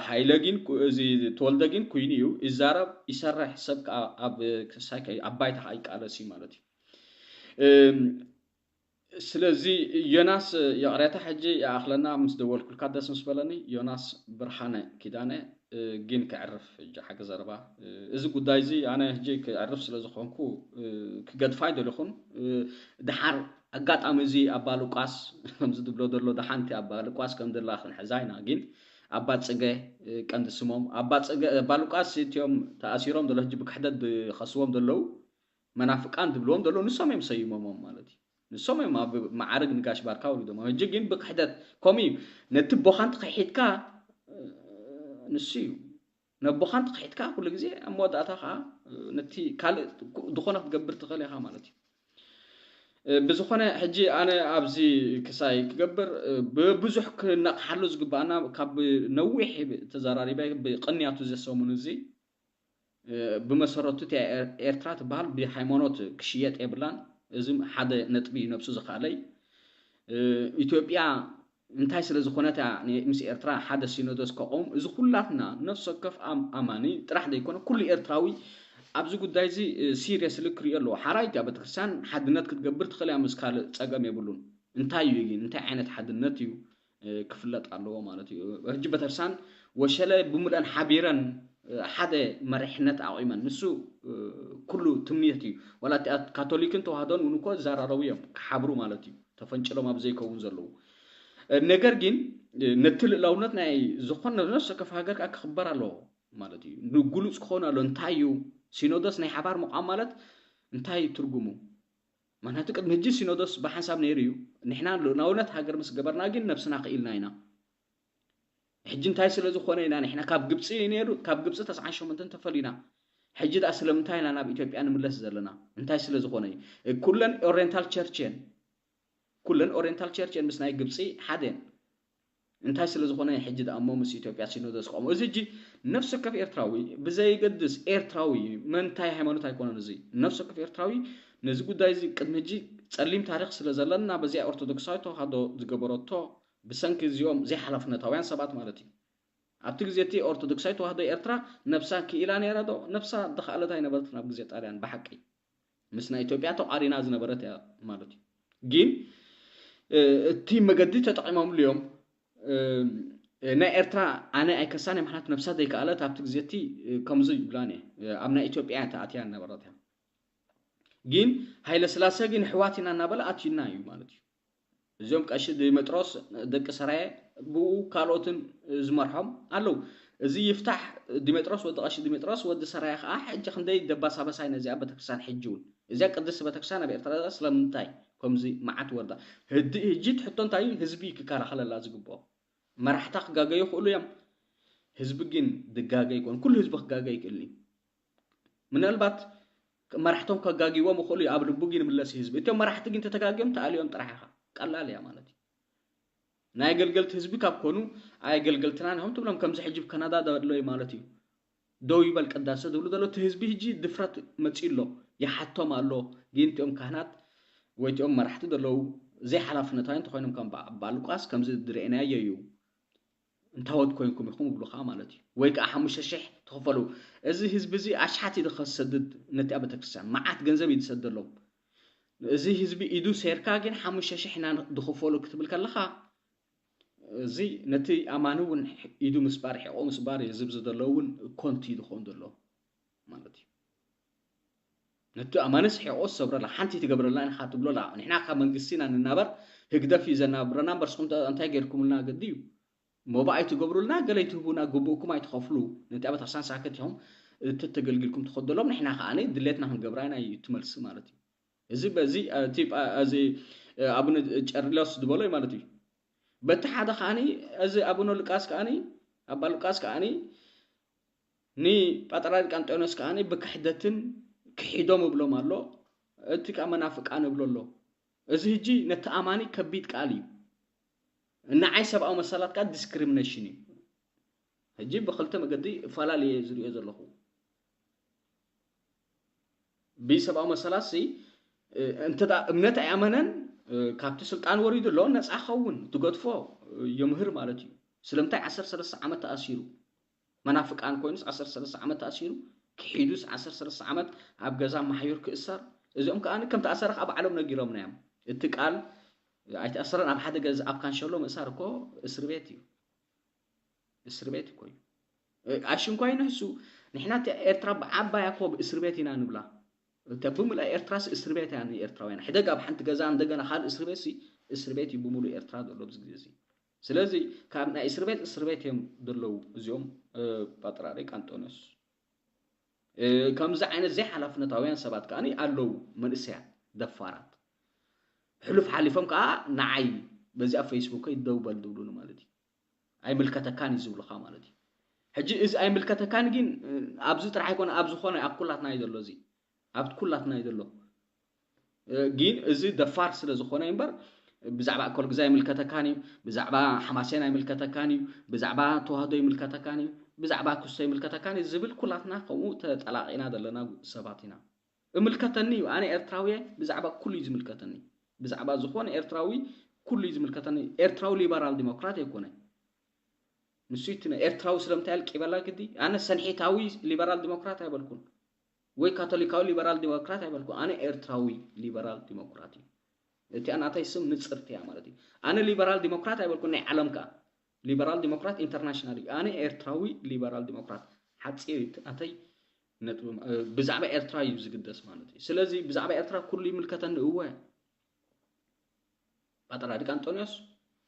ሃይለ ግን፣ እዚ ተወልደ ግን ኩይኑ እዩ ይዛረብ፣ ይሰርሕ። ሰብ ከዓ ኣብ ክሳይ ኣብ ባይታ ከዓ ይቃለስ እዩ ማለት እዩ። ስለዚ ዮናስ፣ ይቕሬታ፣ ሕጂ ይኣኽለና፣ ምስ ደወልኩልካ ደስ ምስ በለኒ። ዮናስ ብርሃነ ኪዳነ፣ ግን ክዕርፍ ሕጂ ሓቂ ዘረባ፣ እዚ ጉዳይ እዚ ኣነ ሕጂ ክዕርፍ ስለ ዝኾንኩ ክገድፋ ኣይደለኹን። ድሓር ኣጋጣሚ እዚ ኣባ ሉቃስ ከምዚ ዝብሎ ዘሎ፣ ደሓንቲ ኣባ ሉቃስ ከም ደላ ክንሕዛ ኢና። ግን ኣባ ጽገ ቀንዲ ስሞም፣ ኣባ ጽገ፣ ኣባ ሉቃስ እቲኦም ተኣሲሮም ዘሎ፣ ሕጂ ብክሕደት ዝኸስዎም ዘለዉ መናፍቃን ዝብልዎም ዘለዉ ንሶም እዮም ሰይሞሞም ማለት እዩ። ንሶም እዮም ኣብ መዓርግ ንጋሽ ባርካ ወሪዶም። ሕጂ ግን ብክሕደት ከምኡ እዩ። ነቲ ቦኻ እንተኸሒድካ ንሱ እዩ። ነቦኻ እንተኸሒድካ ኩሉ ግዜ ኣብ መወዳእታ ከዓ ነቲ ካልእ ዝኾነ ክትገብር ትኽእል ኢኻ ማለት እዩ። ብዝኾነ ሕጂ ኣነ ኣብዚ ክሳይ ክገብር ብብዙሕ ክነቕሓሉ ዝግባኣና ካብ ነዊሕ ተዘራሪበ ብቕንያቱ ዘሰሙን እዚ ብመሰረቱ እቲኣ ኤርትራ ትበሃል ብሃይማኖት ክሽየጥ የብላን። እዚ ሓደ ነጥቢ እዩ ነብሱ ዝኸኣለይ። ኢትዮጵያ እንታይ ስለ ዝኾነት እያ ምስ ኤርትራ ሓደ ሲኖዶስ ከቆም? እዚ ኩላትና ነፍሲ ወከፍ ኣማኒ ጥራሕ ዘይኮነ ኩሉ ኤርትራዊ ኣብዚ ጉዳይ እዚ ሲሪየስሊ ክሪኦ ኣለዎ። ሓራይ እቲኣ ቤተክርስትያን ሓድነት ክትገብር ትኽእል እያ፣ ምስ ካልእ ጸገም የብሉን። እንታይ እዩ ግን እንታይ ዓይነት ሓድነት እዩ ክፍለጥ ኣለዎ ማለት እዩ። ሕጂ ቤተክርስትያን ወሸለ ብምልአን ሓቢረን ሓደ መሪሕነት ኣቑመን፣ ንሱ ኩሉ ትምኒት እዩ። ዋላ እቲ ካቶሊክን ተዋህዶን እውን እኮ ይዘራረቡ እዮም ክሓብሩ ማለት እዩ፣ ተፈንጭሎም ኣብ ዘይከውን ዘለዉ። ነገር ግን ነቲ ልእላውነት ናይ ዝኾነ ነፍሲ ወከፍ ሃገር ከዓ ክኽበር ኣለዎ ማለት እዩ። ግሉፅ ክኸውን ኣሎ። እንታይ እዩ ሲኖዶስ ናይ ሓባር ምቋም ማለት እንታይ እዩ ትርጉሙ? ምክንያቱ ቅድሚ ሕጂ ሲኖዶስ ብሓንሳብ ነይሩ እዩ። ንሕና ልእላውነት ሃገር ምስ ገበርና ግን ነብስና ክኢልና ኢና። ሕጂ እንታይ ስለ ዝኾነ ኢና ንሕና ካብ ግብፂ ነይሩ፣ ካብ ግብፂ ተስዓን ሸሞንተን ተፈሊና። ሕጂ ደኣ ስለምንታይ ኢና ናብ ኢትዮጵያ ንምለስ ዘለና? እንታይ ስለ ዝኾነ እዩ? ኩለን ኦሪየንታል ቸርች እየን። ኩለን ኦሪየንታል ቸርች እየን ምስ ናይ ግብፂ ሓደ እየን። እንታይ ስለ ዝኾነ ሕጂ ደኣ እሞ ምስ ኢትዮጵያ ሲኖዶስ ክቆሙ? እዚ ሕጂ ነፍሲ ወከፍ ኤርትራዊ ብዘይገድስ ኤርትራዊ መንታይ ሃይማኖት ኣይኮነን። እዚ ነፍሲ ወከፍ ኤርትራዊ ነዚ ጉዳይ እዚ ቅድሚ ሕጂ ጸሊም ታሪኽ ስለ ዘለና በዚኣ ኦርቶዶክሳዊ ተዋህዶ ዝገበረቶ ብሰንኪ እዚኦም ዘይሓላፍነታውያን ሰባት ማለት እዩ። ኣብቲ ግዜ እቲ ኦርቶዶክሳዊ ተዋህዶ ኤርትራ ነብሳ ክኢላ ነይራ ዶ? ነብሳ ዝኸኣለት ኣይነበረትን ኣብ ግዜ ጣልያን ብሓቂ። ምስ ናይ ኢትዮጵያ ተቋሪና ዝነበረት እያ ማለት እዩ። ግን እቲ መገዲ ተጠቂሞምሉ እዮም። ናይ ኤርትራ ኣነ ኣይከሳን እየ፣ ምክንያቱ ነብሳ ዘይከኣለት ኣብቲ ግዜ እቲ ከምዚ ይብላን እየ፣ ኣብ ናይ ኢትዮጵያ እያ ተኣትያ ነበረት እያ። ግን ሃይለ ስላሴ ግን ኣሕዋት ኢና እናበለ ኣትዩና እዩ ማለት እዩ። እዚኦም ቀሺ ዲሜጥሮስ ደቂ ሰራየ ብኡ ካልኦትን ዝመርሖም ኣለዉ። እዚ ይፍታሕ ዲሜጥሮስ ወዲ ቀሺ ዲሜጥሮስ ወዲ ሰራየ ከዓ ሕጂ ክንደይ ደባሳበሳይ ነዚኣ ቤተክርስትያን ሕጂ እውን እዚኣ ቅድስቲ ቤተክርስትያን ኣብ ኤርትራ ስለምንታይ ከምዚ መዓት ወርዳ? ህዲ-፣ ሕጂ እቲ ሕቶ እንታይ እዩ? ህዝቢ ክከላኸለላ ዝግብኦ። መራሕታ ክጋገዩ ይኽእሉ እዮም። ህዝቢ ግን ድጋገ ይኮን፣ ኩሉ ህዝቢ ክጋገ ይክእል እዩ። ምናልባት መራሕቶም ከጋግይዎም ይኽእሉ እዩ፣ ኣብ ልቡ ግን ይምለስ እዩ ህዝቢ። እቶም መራሕቲ ግን ተተጋግዮም ተኣልዮም ጥራሕ ኢኻ። ቀላል እያ ማለት እዩ። ናይ ኣገልገልቲ ህዝቢ ካብ ኮኑ ኣገልገልትናን ኢኹም ትብሎም። ከምዚ ሕጂ ኣብ ካናዳ ዘሎ እዩ ማለት እዩ። ደው ይበል ቅዳሰ ዝብሉ ዘሎ እቲ ህዝቢ ሕጂ ድፍረት መጺኡ ኣሎ፣ ይሓቶም ኣሎ። ግን እቲኦም ካህናት ወይ እቲኦም መራሕቲ ዘለዉ ዘይሓላፍነታውያን እንተኾይኖም ከም ኣባ ሉቃስ ከምዚ ዝረኣናዮ እዩ። እንታወት ኮይንኩም ኢኹም ይብሉኻ ማለት እዩ። ወይ ከዓ ሓሙሽተ ሽሕ ትኽፈሉ። እዚ ህዝቢ እዚ ኣሽሓት ኢዱ ከሰድድ ነቲኣ ቤተክርስትያን መዓት ገንዘብ እዩ ዝሰደሎም። እዚ ህዝቢ ኢዱ ሴርካ ግን ሓሙሽተ ሽሕ ኢና ዝኽፈሉ ክትብል ከለኻ እዚ ነቲ ኣማኒ እውን ኢዱ ምስባር ሕቆ ምስባር እዩ ዝብ ዝደሎ እውን ኮንቲ እዩ ዝኸውን ዘሎ ማለት እዩ። ነቲ ኣማንስ ሕቆ ዝሰብረላ ሓንቲ ትገብረላ ኢኻ ትብሎላ። ንሕና ካብ መንግስቲ ኢና ንናበር፣ ህግደፍ እዩ ዘናብረና እምበር፣ ንስኹም እንታይ ገይርኩምልና ግዲ እዩ? ሞባኣይ ትገብሩልና፣ ገለ ይትህቡና፣ ግቡእኩም ኣይትኸፍሉ። ነቲ ኣብ ቤተክርስትያን ሳክት ኢኹም፣ እቲ ተገልጊልኩም ትኸደሎም፣ ንሕና ከኣ ድሌትና ክንገብራ ኢና እዩ እቲ መልሲ ማለት እዩ። እዚ በዚ፣ እቲ ጳ-፣ እዚ ኣቡነ ቄርሎስ ዝበሎ እዩ ማለት እዩ። በቲ ሓደ ከኣኒ፣ እዚ ኣቡነ ሉቃስ ከኣኒ፣ ኣባ ሉቃስ ከኣኒ፣ ንጳጥራርክ ኣንጦንዮስ ከኣ ብክሕደትን ክሒዶም እብሎም ኣሎ፣ እቲ ከኣ መናፍቃን እብሎ ኣሎ። እዚ ሕጂ ነቲ ኣማኒ ከቢድ ቃል እዩ። ንዓይ ሰብኣዊ መሰላት ከኣ ዲስክሪሚኔሽን እዩ። ሕጂ ብኽልተ መገዲ ፈላልየ ዝሪኦ ዘለኹ። ብሰብኣዊ መሰላት ሲ፣ እ፣ እንተ ደኣ እምነት ኣይኣመነን፣ እ፣ ካብቲ ስልጣን ወሪዱ ኣሎ፣ ነጻ ክኸውን፣ ትገድፎ፣ እ፣ የምህር ማለት እዩ። ስለምንታይ ዓሰርተ ሰለስተ ዓመት ተኣሲሩ? መናፍቃን ኮይኑስ ዓሰርተ ሰለስተ ዓመት ተኣሲሩ፣ ክሒዱስ ዓሰርተ ሰለስተ ዓመት ኣብ ገዛ ማሕዩር ክእሰር? እዚኦም ከኣ ከም ተኣሰረ ከኣ ባዕሎም ነጊሮምና እዮም። እቲ ቃል ኣይተኣሰረን፣ ኣብ ሓደ ገዛ ኣብ ካንሸሎ ምእሳር እኮ እስር ቤት እዩ። እስር ቤት እኮ እዩ። እ፣ ኣሽንኳይ ንሱ፣ ንሕና እቲ ኤርትራ ብዓባያ እኮ እስር ቤት ኢና ንብላ። እታ ብምልኣ ኤርትራስ እስር ቤት እያ ንኤርትራውያን። ሕደግ ኣብ ሓንቲ ገዛ እንደገና ካልእ እስር ቤት ሲ፣ እስር ቤት እዩ ብምሉእ ኤርትራ ዘሎ ኣብዚ ግዜ እዚ። ስለዚ ካብ ናይ እስር ቤት እስር ቤት እዮም ዘለዉ እዚኦም፣ እ፣ ፓጥራርክ ኣንጦንዮስ። እ፣ ከምዚ ዓይነት ዘይሓላፍነታውያን ሰባት ከኣ ኣለዉ፣ መንእሰያት ደፋራት። ሕሉፍ ሓሊፎም ከኣ ንዓይ በዚኣ ፌስቡከይ ደው በል ዝብሉኒ ማለት እዩ። ኣይምልከተካን እዩ ዝብሉኻ ማለት እዩ። ሕጂ እዚ ኣይምልከተካን ግን፣ እ፣ ኣብዚ ጥራሕ ኣይኮነ፣ ኣብ ዝኾነ ኣብ ኩላትና እዩ ዘሎ እዚ። ኣብ ኩላትና እዩ ዘሎ። እ፣ ግን እዚ ደፋር ስለ ዝኾነ እምበር ብዛዕባ ኣኮል ግዛ ይምልከተካን እዩ፣ ብዛዕባ ሓማሴን ኣይምልከተካን እዩ፣ ብዛዕባ ተዋህዶ ይምልከተካን እዩ፣ ብዛዕባ ክስቶ ይምልከተካን እዩ ዝብል ኩላትና ከምኡ ተጠላቒና ዘለና ሰባት ኢና። እምልከተኒ እዩ፣ ኣነ ኤርትራዊ እየ፣ ብዛዕባ ኩሉ እዩ ዝምልከተኒ። ብዛዕባ ዝኾነ ኤርትራዊ ኩሉ እዩ ዝምልከተኒ። ኤርትራዊ ሊበራል ዲሞክራት ኣይኮነ። ንሱ እቲ ናይ ኤርትራዊ ስለምንታይ ኣልቂበላ ግዲ? ኣነ ሰንሒታዊ ሊበራል ዲሞክራት ኣይበልኩን፣ ወይ ካቶሊካዊ ሊበራል ዲሞክራት ኣይበልኩን። ኣነ ኤርትራዊ ሊበራል ዲሞክራት እዩ። እቲኣ ናተይ ስም ንጽርቲ እያ ማለት እዩ። ኣነ ሊበራል ዲሞክራት ኣይበልኩን፣ ናይ ዓለም ከኣ ሊበራል ዲሞክራት ኢንተርናሽናል እዩ። ኣነ ኤርትራዊ ሊበራል ዲሞክራት ሓጺር እዩ እቲ ናተይ ነጥቢ። እ፣ ብዛዕባ ኤርትራ እዩ ዝግደስ ማለት እዩ። ስለዚ ብዛዕባ ኤርትራ ኩሉ ይምልከተኒ እወ። ፓትርያርክ ኣንጦንዮስ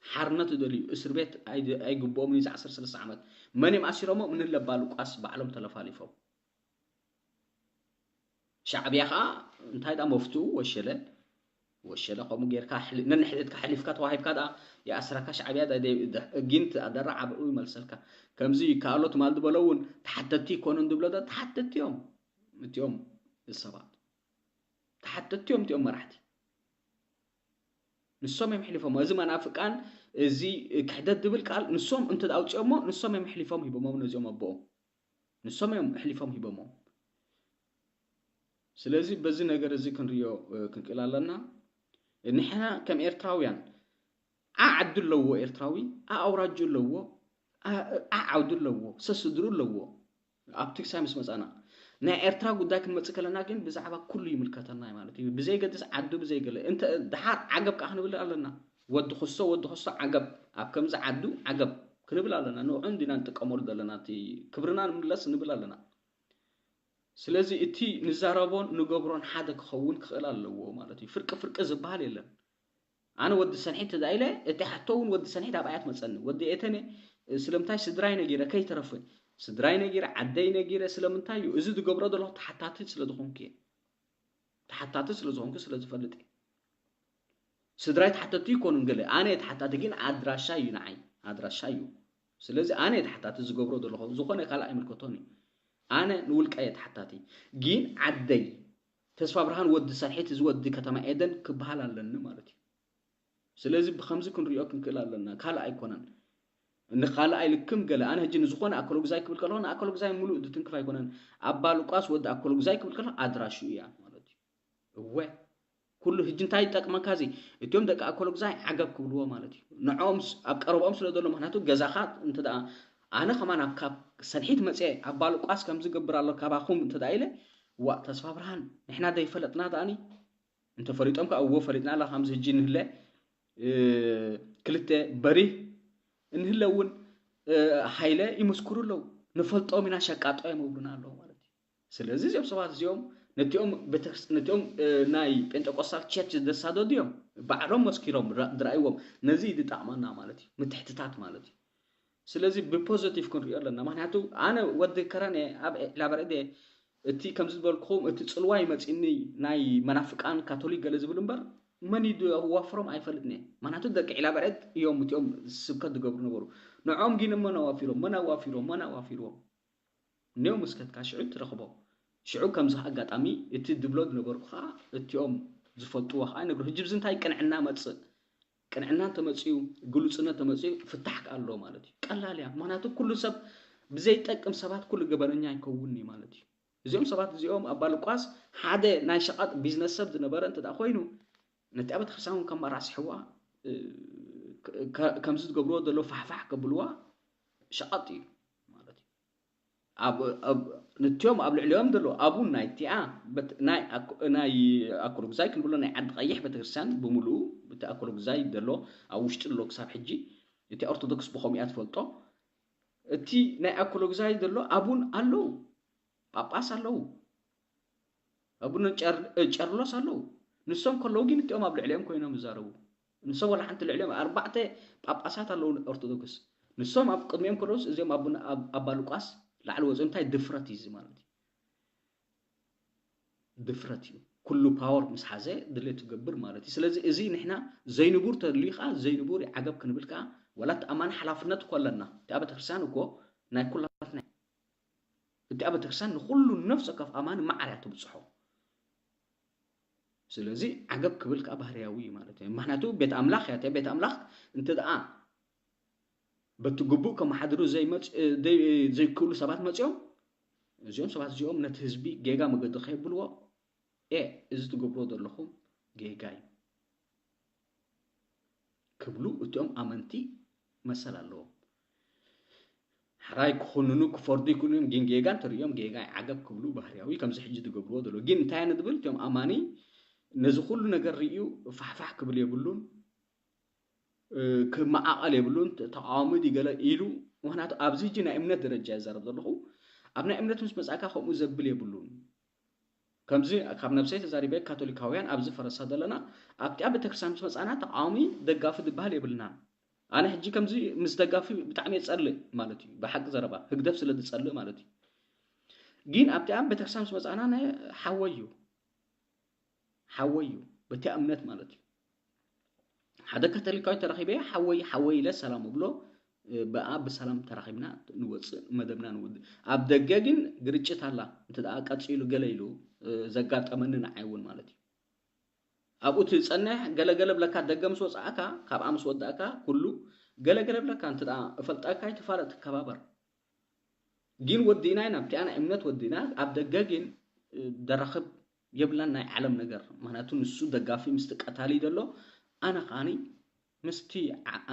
ሓርነት ዝደልዩ እስር ቤት ኣይ-፣ ኣይግብኦምን እዩ። ዓሰርተ ሰለስተ ዓመት መን እዮም ኣሲሮሞም? ንለባ ሉቃስ ባዕሎም ተለፋሊፎም። ሻዕብያ ኸዓ እንታይ ዳ መፍትኡ ወሸለ፣ ወሸለ ከምኡ ጌርካ ሕል-፣ ነንሕድሕድካ ሓሊፍካ ተዋሂብካ ደኣ ይኣስረካ ሻዕብያ ዳ-፣ ደ-፣ ደ-፣ ጊንት ኣደራ ዓብኡ ይመልሰልካ። ከምዚ ይከኣሎ ትማል ዝበሎ እውን ተሓተቲ ይኮኑን ዝብሎ ዳ ተሓተቲ እዮም እቲኦም ሰባት። ተሓተቲ እዮም እቲኦም መራሕቲ። ንሶም እዮም ሕሊፎሞ። እዚ መናፍቃን፣ እዚ ክሕደት ዝብል ቃል ንሶም እንተ ኣውፅኦሞ፣ ንሶም እዮም ሕሊፎም ሂቦሞም ነዚኦም ኣቦኦም። ንሶም እዮም ሕሊፎም ሂቦሞም። ስለዚ በዚ ነገር እዚ ክንሪኦ፣ እ፣ ክንክእል ኣለና። ንሕና ከም ኤርትራውያን፣ ዓ ዓዱ ኣለዎ ኤርትራዊ፣ ዓ ኣውራጁ ኣለዎ፣ ዓ፣ ዓ ዓውዱ ኣለዎ፣ ሰስድሩ ኣለዎ። ኣብቲ ክሳይ ምስ መጻና፣ ናይ ኤርትራ ጉዳይ ክንመጽእ ከለና ግን ብዛዕባ ኩሉ ይምልከተና እዩ ማለት እዩ። ብዘይገድስ ዓዱ ብዘይገለ፣ እንተ ደሓር ዓገብ ከኣ ክንብል ኣለና። ወዲ ክሶ፣ ወዲ ክሶ ዓገብ፣ ኣብ ከምዚ ዓዱ ዓገብ ክንብል ኣለና። ንዕኡ እንዲና ንጥቀመሉ ዘለና፣ እቲ ክብርና ንምለስ ንብል ኣለና። ስለዚ እቲ ንዛረቦን ንገብሮን ሓደ ክኸውን ክኽእል ኣለዎ ማለት እዩ። ፍርቂ ፍርቂ ዝበሃል የለን። ኣነ ወዲ ሰንሒት እዳ ኢለ፣ እቲ ሕቶ እውን ወዲ ሰንሒት ኣብኣያ ትመጸኒ። ወዲ ኤተነ፣ ስለምንታይ ስድራይ ነጊረ ከይተረፈ፣ ስድራይ ነጊረ፣ ዓደይ ነጊረ፣ ስለምንታይ እዩ? እዚ ዝገብሮ ዘለኹ ተሓታቲ ስለ ዝኾንኩ እየ። ተሓታቲ ስለ ዝኾንኩ ስለ ዝፈልጥ እየ። ስድራይ ተሓተቲ ይኮኑን ገለ፣ ኣነ እየ ተሓታቲ፣ ግን ኣድራሻ እዩ ንዓይ፣ ኣድራሻ እዩ። ስለዚ ኣነ እየ ተሓታቲ ዝገብሮ ዘለኹ፣ ዝኾነ ካልእ ኣይምልከቶን እዩ። ኣነ ንውልቀይ እየ ተሓታቲ። ግን ዓደይ፣ ተስፋ ብርሃን ወዲ ሰንሒት፣ እዚ ወዲ ከተማ ኤደን ክበሃል ኣለኒ ማለት እዩ። ስለዚ ብኸምዚ ክንሪኦ ክንክእል ኣለና። ካልእ ኣይኮነን። ንኻልኣይ ልክም ገለ፣ ኣነ ሕጂ ንዝኾነ ኣከለጉዛይ ክብል ከለኹ፣ ንኣከለጉዛይ ሙሉእ ዝትንክፍ ኣይኮነን። ኣባ ሉቃስ ወዲ ኣከለጉዛይ ክብል ከለኹ ኣድራሽኡ እያ ማለት እዩ። እወ፣ ኩሉ ሕጂ እንታይ ይጠቅመካ እዚ? እቲኦም ደቂ ኣከለጉዛይ ዓገብ ክብልዎ ማለት እዩ። ንዕኦም ስ-፣ ኣብ ቀረብኦም ስለ ዘሎ፣ ምኽንያቱ ገዛኻ እንተ ደኣ፣ ኣነ ከማን ኣብ ካብ ሰንሒት መጽየ፣ ኣባ ሉቃስ ከምዚ ገብር ኣሎ ካባኹም እንተ ደኣ ኢለ፣ ዋእ፣ ተስፋ ብርሃን፣ ንሕና ዘይፈለጥና ደኣኒ? እንተፈሊጦም ከኣ እዎ ፈሊጥና ኣላ፣ ከምዚ ሕጂ ንህለ፣ እ፣ ክልተ በሪህ እንህለ እውን፣ እ፣ ሃይለ ይምስክሩ ኣለዉ። ንፈልጦም ኢና ሸቃጦ እዮም ይብሉና ኣለዉ ማለት እዩ። ስለዚ እዚኦም ሰባት እዚኦም ነቲኦም ቤተክርስ-፣ ነቲኦም፣ እ፣ ናይ ጴንጠቆስታል ቸርች ዘሳደዱ እዮም። ባዕሎም መስኪሮም ራ-፣ ዝረኣይዎም። ነዚ እዩ ዝጠቕመና ማለት እዩ። ምትሕትታት ማለት እዩ። ስለዚ ብፖዘቲቭ ክንሪኦ ኣለና። ምኽንያቱ ኣነ ወዲ ከረን እየ፣ ኣብ ዒላበርዕድ እየ። እቲ ከምዚ ዝበልኩኹም እቲ ጽልዋ ይመጺኒ ናይ መናፍቃን ካቶሊክ ገለ ዝብል እምበር መን እዩ ዝዋፍሮም ኣይፈልጥን እየ። ምኽንያቱ ደቂ ዒላበርዕድ እዮም እቲኦም ስብከት ዝገብሩ ነበሩ። ንዕኦም ግን መን ኣዋፊሮም? መን ኣዋፊሮም? መን ኣዋፊሮም? እኒኦም እስከትካ ሽዑ ትረኽቦም። ሽዑ ከምዚ ኣጋጣሚ እቲ ድብሎ ዝነበርኩ ከዓ እቲኦም ዝፈልጥዎ ከዓ ይነግሩ። ሕጂ ብዚ እንታይ ቅንዕና መፅእ? ቅንዕና እንተመፅኡ፣ ግሉፅነት ተመፅኡ ፍታሕ ከዓ ኣሎ ማለት እዩ። ቀላል እያ። ምክንያቱ ኩሉ ሰብ ብዘይጠቅም ሰባት ኩሉ ገበነኛ ኣይከውንን እዩ ማለት እዩ። እዚኦም ሰባት እዚኦም ኣባ ሉቃስ ሓደ ናይ ሸቐጥ ቢዝነስ ሰብ ዝነበረ እንተ ደኣ ኮይኑ ነቲኣ ቤተክርስትያን እውን ከመራስሕዋ ከምዚ ዝገብርዎ ዘሎ ፋሕፋሕ ከብልዋ ሸቐጥ እዩ ማለት እዩ። ኣብ ነቲኦም ኣብ ልዕሊኦም ዘሎ ኣቡን ናይቲኣ ናይ ኣኮሎግዛይ ክንብሎ ናይ ዓዲ ቀይሕ ቤተክርስትያን ብምሉኡ እቲ ኣኮሎግዛይ ዘሎ ኣብ ውሽጢ ኣሎ ክሳብ ሕጂ እቲ ኦርቶዶክስ ብኸምኡ እያ ትፈልጦ። እቲ ናይ ኣኮሎግዛይ ዘሎ ኣቡን ኣለዉ፣ ጳጳስ ኣለዉ፣ ኣቡነ ቄርሎስ ኣለዉ። ንሶም ከለዉ ግን እቲኦም ኣብ ልዕሊኦም ኮይኖም ይዛረቡ። ንሶም ዋላ ሓንቲ ልዕሊኦም ኣርባዕተ ጳጳሳት ኣለዉ ኦርቶዶክስ። ንሶም ኣብ ቅድሚኦም ከለዉስ እዚኦም ኣባ ሉቃስ ላዕሊ ወፂኦም። እንታይ ድፍረት እዩ እዚ ማለት እዩ? ድፍረት እዩ። ኩሉ ፓወር ምስ ሓዘ ድሌቱ ገብር ማለት እዩ። ስለዚ እዚ ንሕና ዘይንቡር ተልዩ ከዓ ዘይንቡር እዩ ዓገብ ክንብል ከዓ ዋላ እቲ ኣማኒ ሓላፍነት እኮ ኣለና። እቲኣ ቤተክርስትያን እኮ ናይ ኩላትና እያ። እቲኣ ቤተክርስትያን ንኩሉ ነፍሲ ወከፍ ኣማኒ ማዕር እያ ትብፅሖ። ስለዚ ዓገብ ክብል ከዓ ባህርያዊ እዩ ማለት እዩ። ምክንያቱ ቤት ኣምላኽ እያ። እቲኣ ቤት ኣምላኽ እንተ ደኣ በቲ ግቡእ ከመሓድሩ ዘይክእሉ ሰባት መፂኦም እዚኦም ሰባት እዚኦም ነቲ ህዝቢ ጌጋ መገዲ ከየብልዎ፣ ኤ እዚ ትገብርዎ ዘለኹም ጌጋ እዩ ክብሉ እቲኦም ኣመንቲ መሰል ኣለዎም። ሕራይ ክኹንኑ ክፈርዱ ይክእሉ እዮም፣ ግን ጌጋ እንተርእዮም ጌጋ ዓገብ ክብሉ ባህርያዊ ከምዚ ሕጂ ትገብርዎ ዘሎ። ግን እንታይ ንብል እቲኦም ኣማኒ ነዚ ኩሉ ነገር ርእዩ ፋሕፋሕ ክብል የብሉን። ክመዓቐል የብሉን። ተቃዋሚ ድዩ ገለ ኢሉ፣ ምክንያቱ ኣብዚ ሕጂ ናይ እምነት ደረጃ ይዛረብ ዘለኹ። ኣብ ናይ እምነት ምስ መጻእካ ከምኡ ዘብል የብሉን። ከምዚ ካብ ነብሰይ ተዛሪበ፣ ካቶሊካውያን ኣብዚ ፈረንሳ ዘለና ኣብቲኣ ቤተክርስትያን ምስ መጻና ተቃዋሚ ደጋፊ ዝበሃል የብልናን። ኣነ ሕጂ ከምዚ ምስ ደጋፊ ብጣዕሚ የጸልእ ማለት እዩ፣ ብሓቂ ዘረባ ህግደፍ ስለ ዝጸልእ ማለት እዩ። ግን ኣብቲኣ ቤተክርስትያን ምስ መጻና ናይ ሓወይ እዩ ሓወይ እዩ በቲያ እምነት ማለት እዩ። ሓደ ካቶሊካዊ ተራኺበ ሓወይ ሓወይ ኢለ ሰላም እብሎ፣ ብኣ ብሰላም ተራኺብና ንወፅእ መደብና ንውድእ። ኣብ ደገ ግን ግርጭት ኣላ። እንተ ደኣ ቀፂሉ ገለ ኢሉ ዘጋጠመኒ ንዓይ እውን ማለት እዩ። ኣብኡ ትፀንሕ ገለገለ ብለካ ደገ ምስ ወፃእካ ካብኣ ምስ ወዳእካ ኩሉ ገለገለ ብለካ እንተ ደኣ እፈልጠካ ይትፋለጥ ትከባበር። ግን ወዲእና ኢና ኣብቲኣ ናይ እምነት ወዲእና ኣብ ደገ ግን ደራኽብ የብላን ናይ ዓለም ነገር። ምክንያቱ ንሱ ደጋፊ ምስቲ ቀታሊ ዘሎ ኣነ ከዓኒ ምስቲ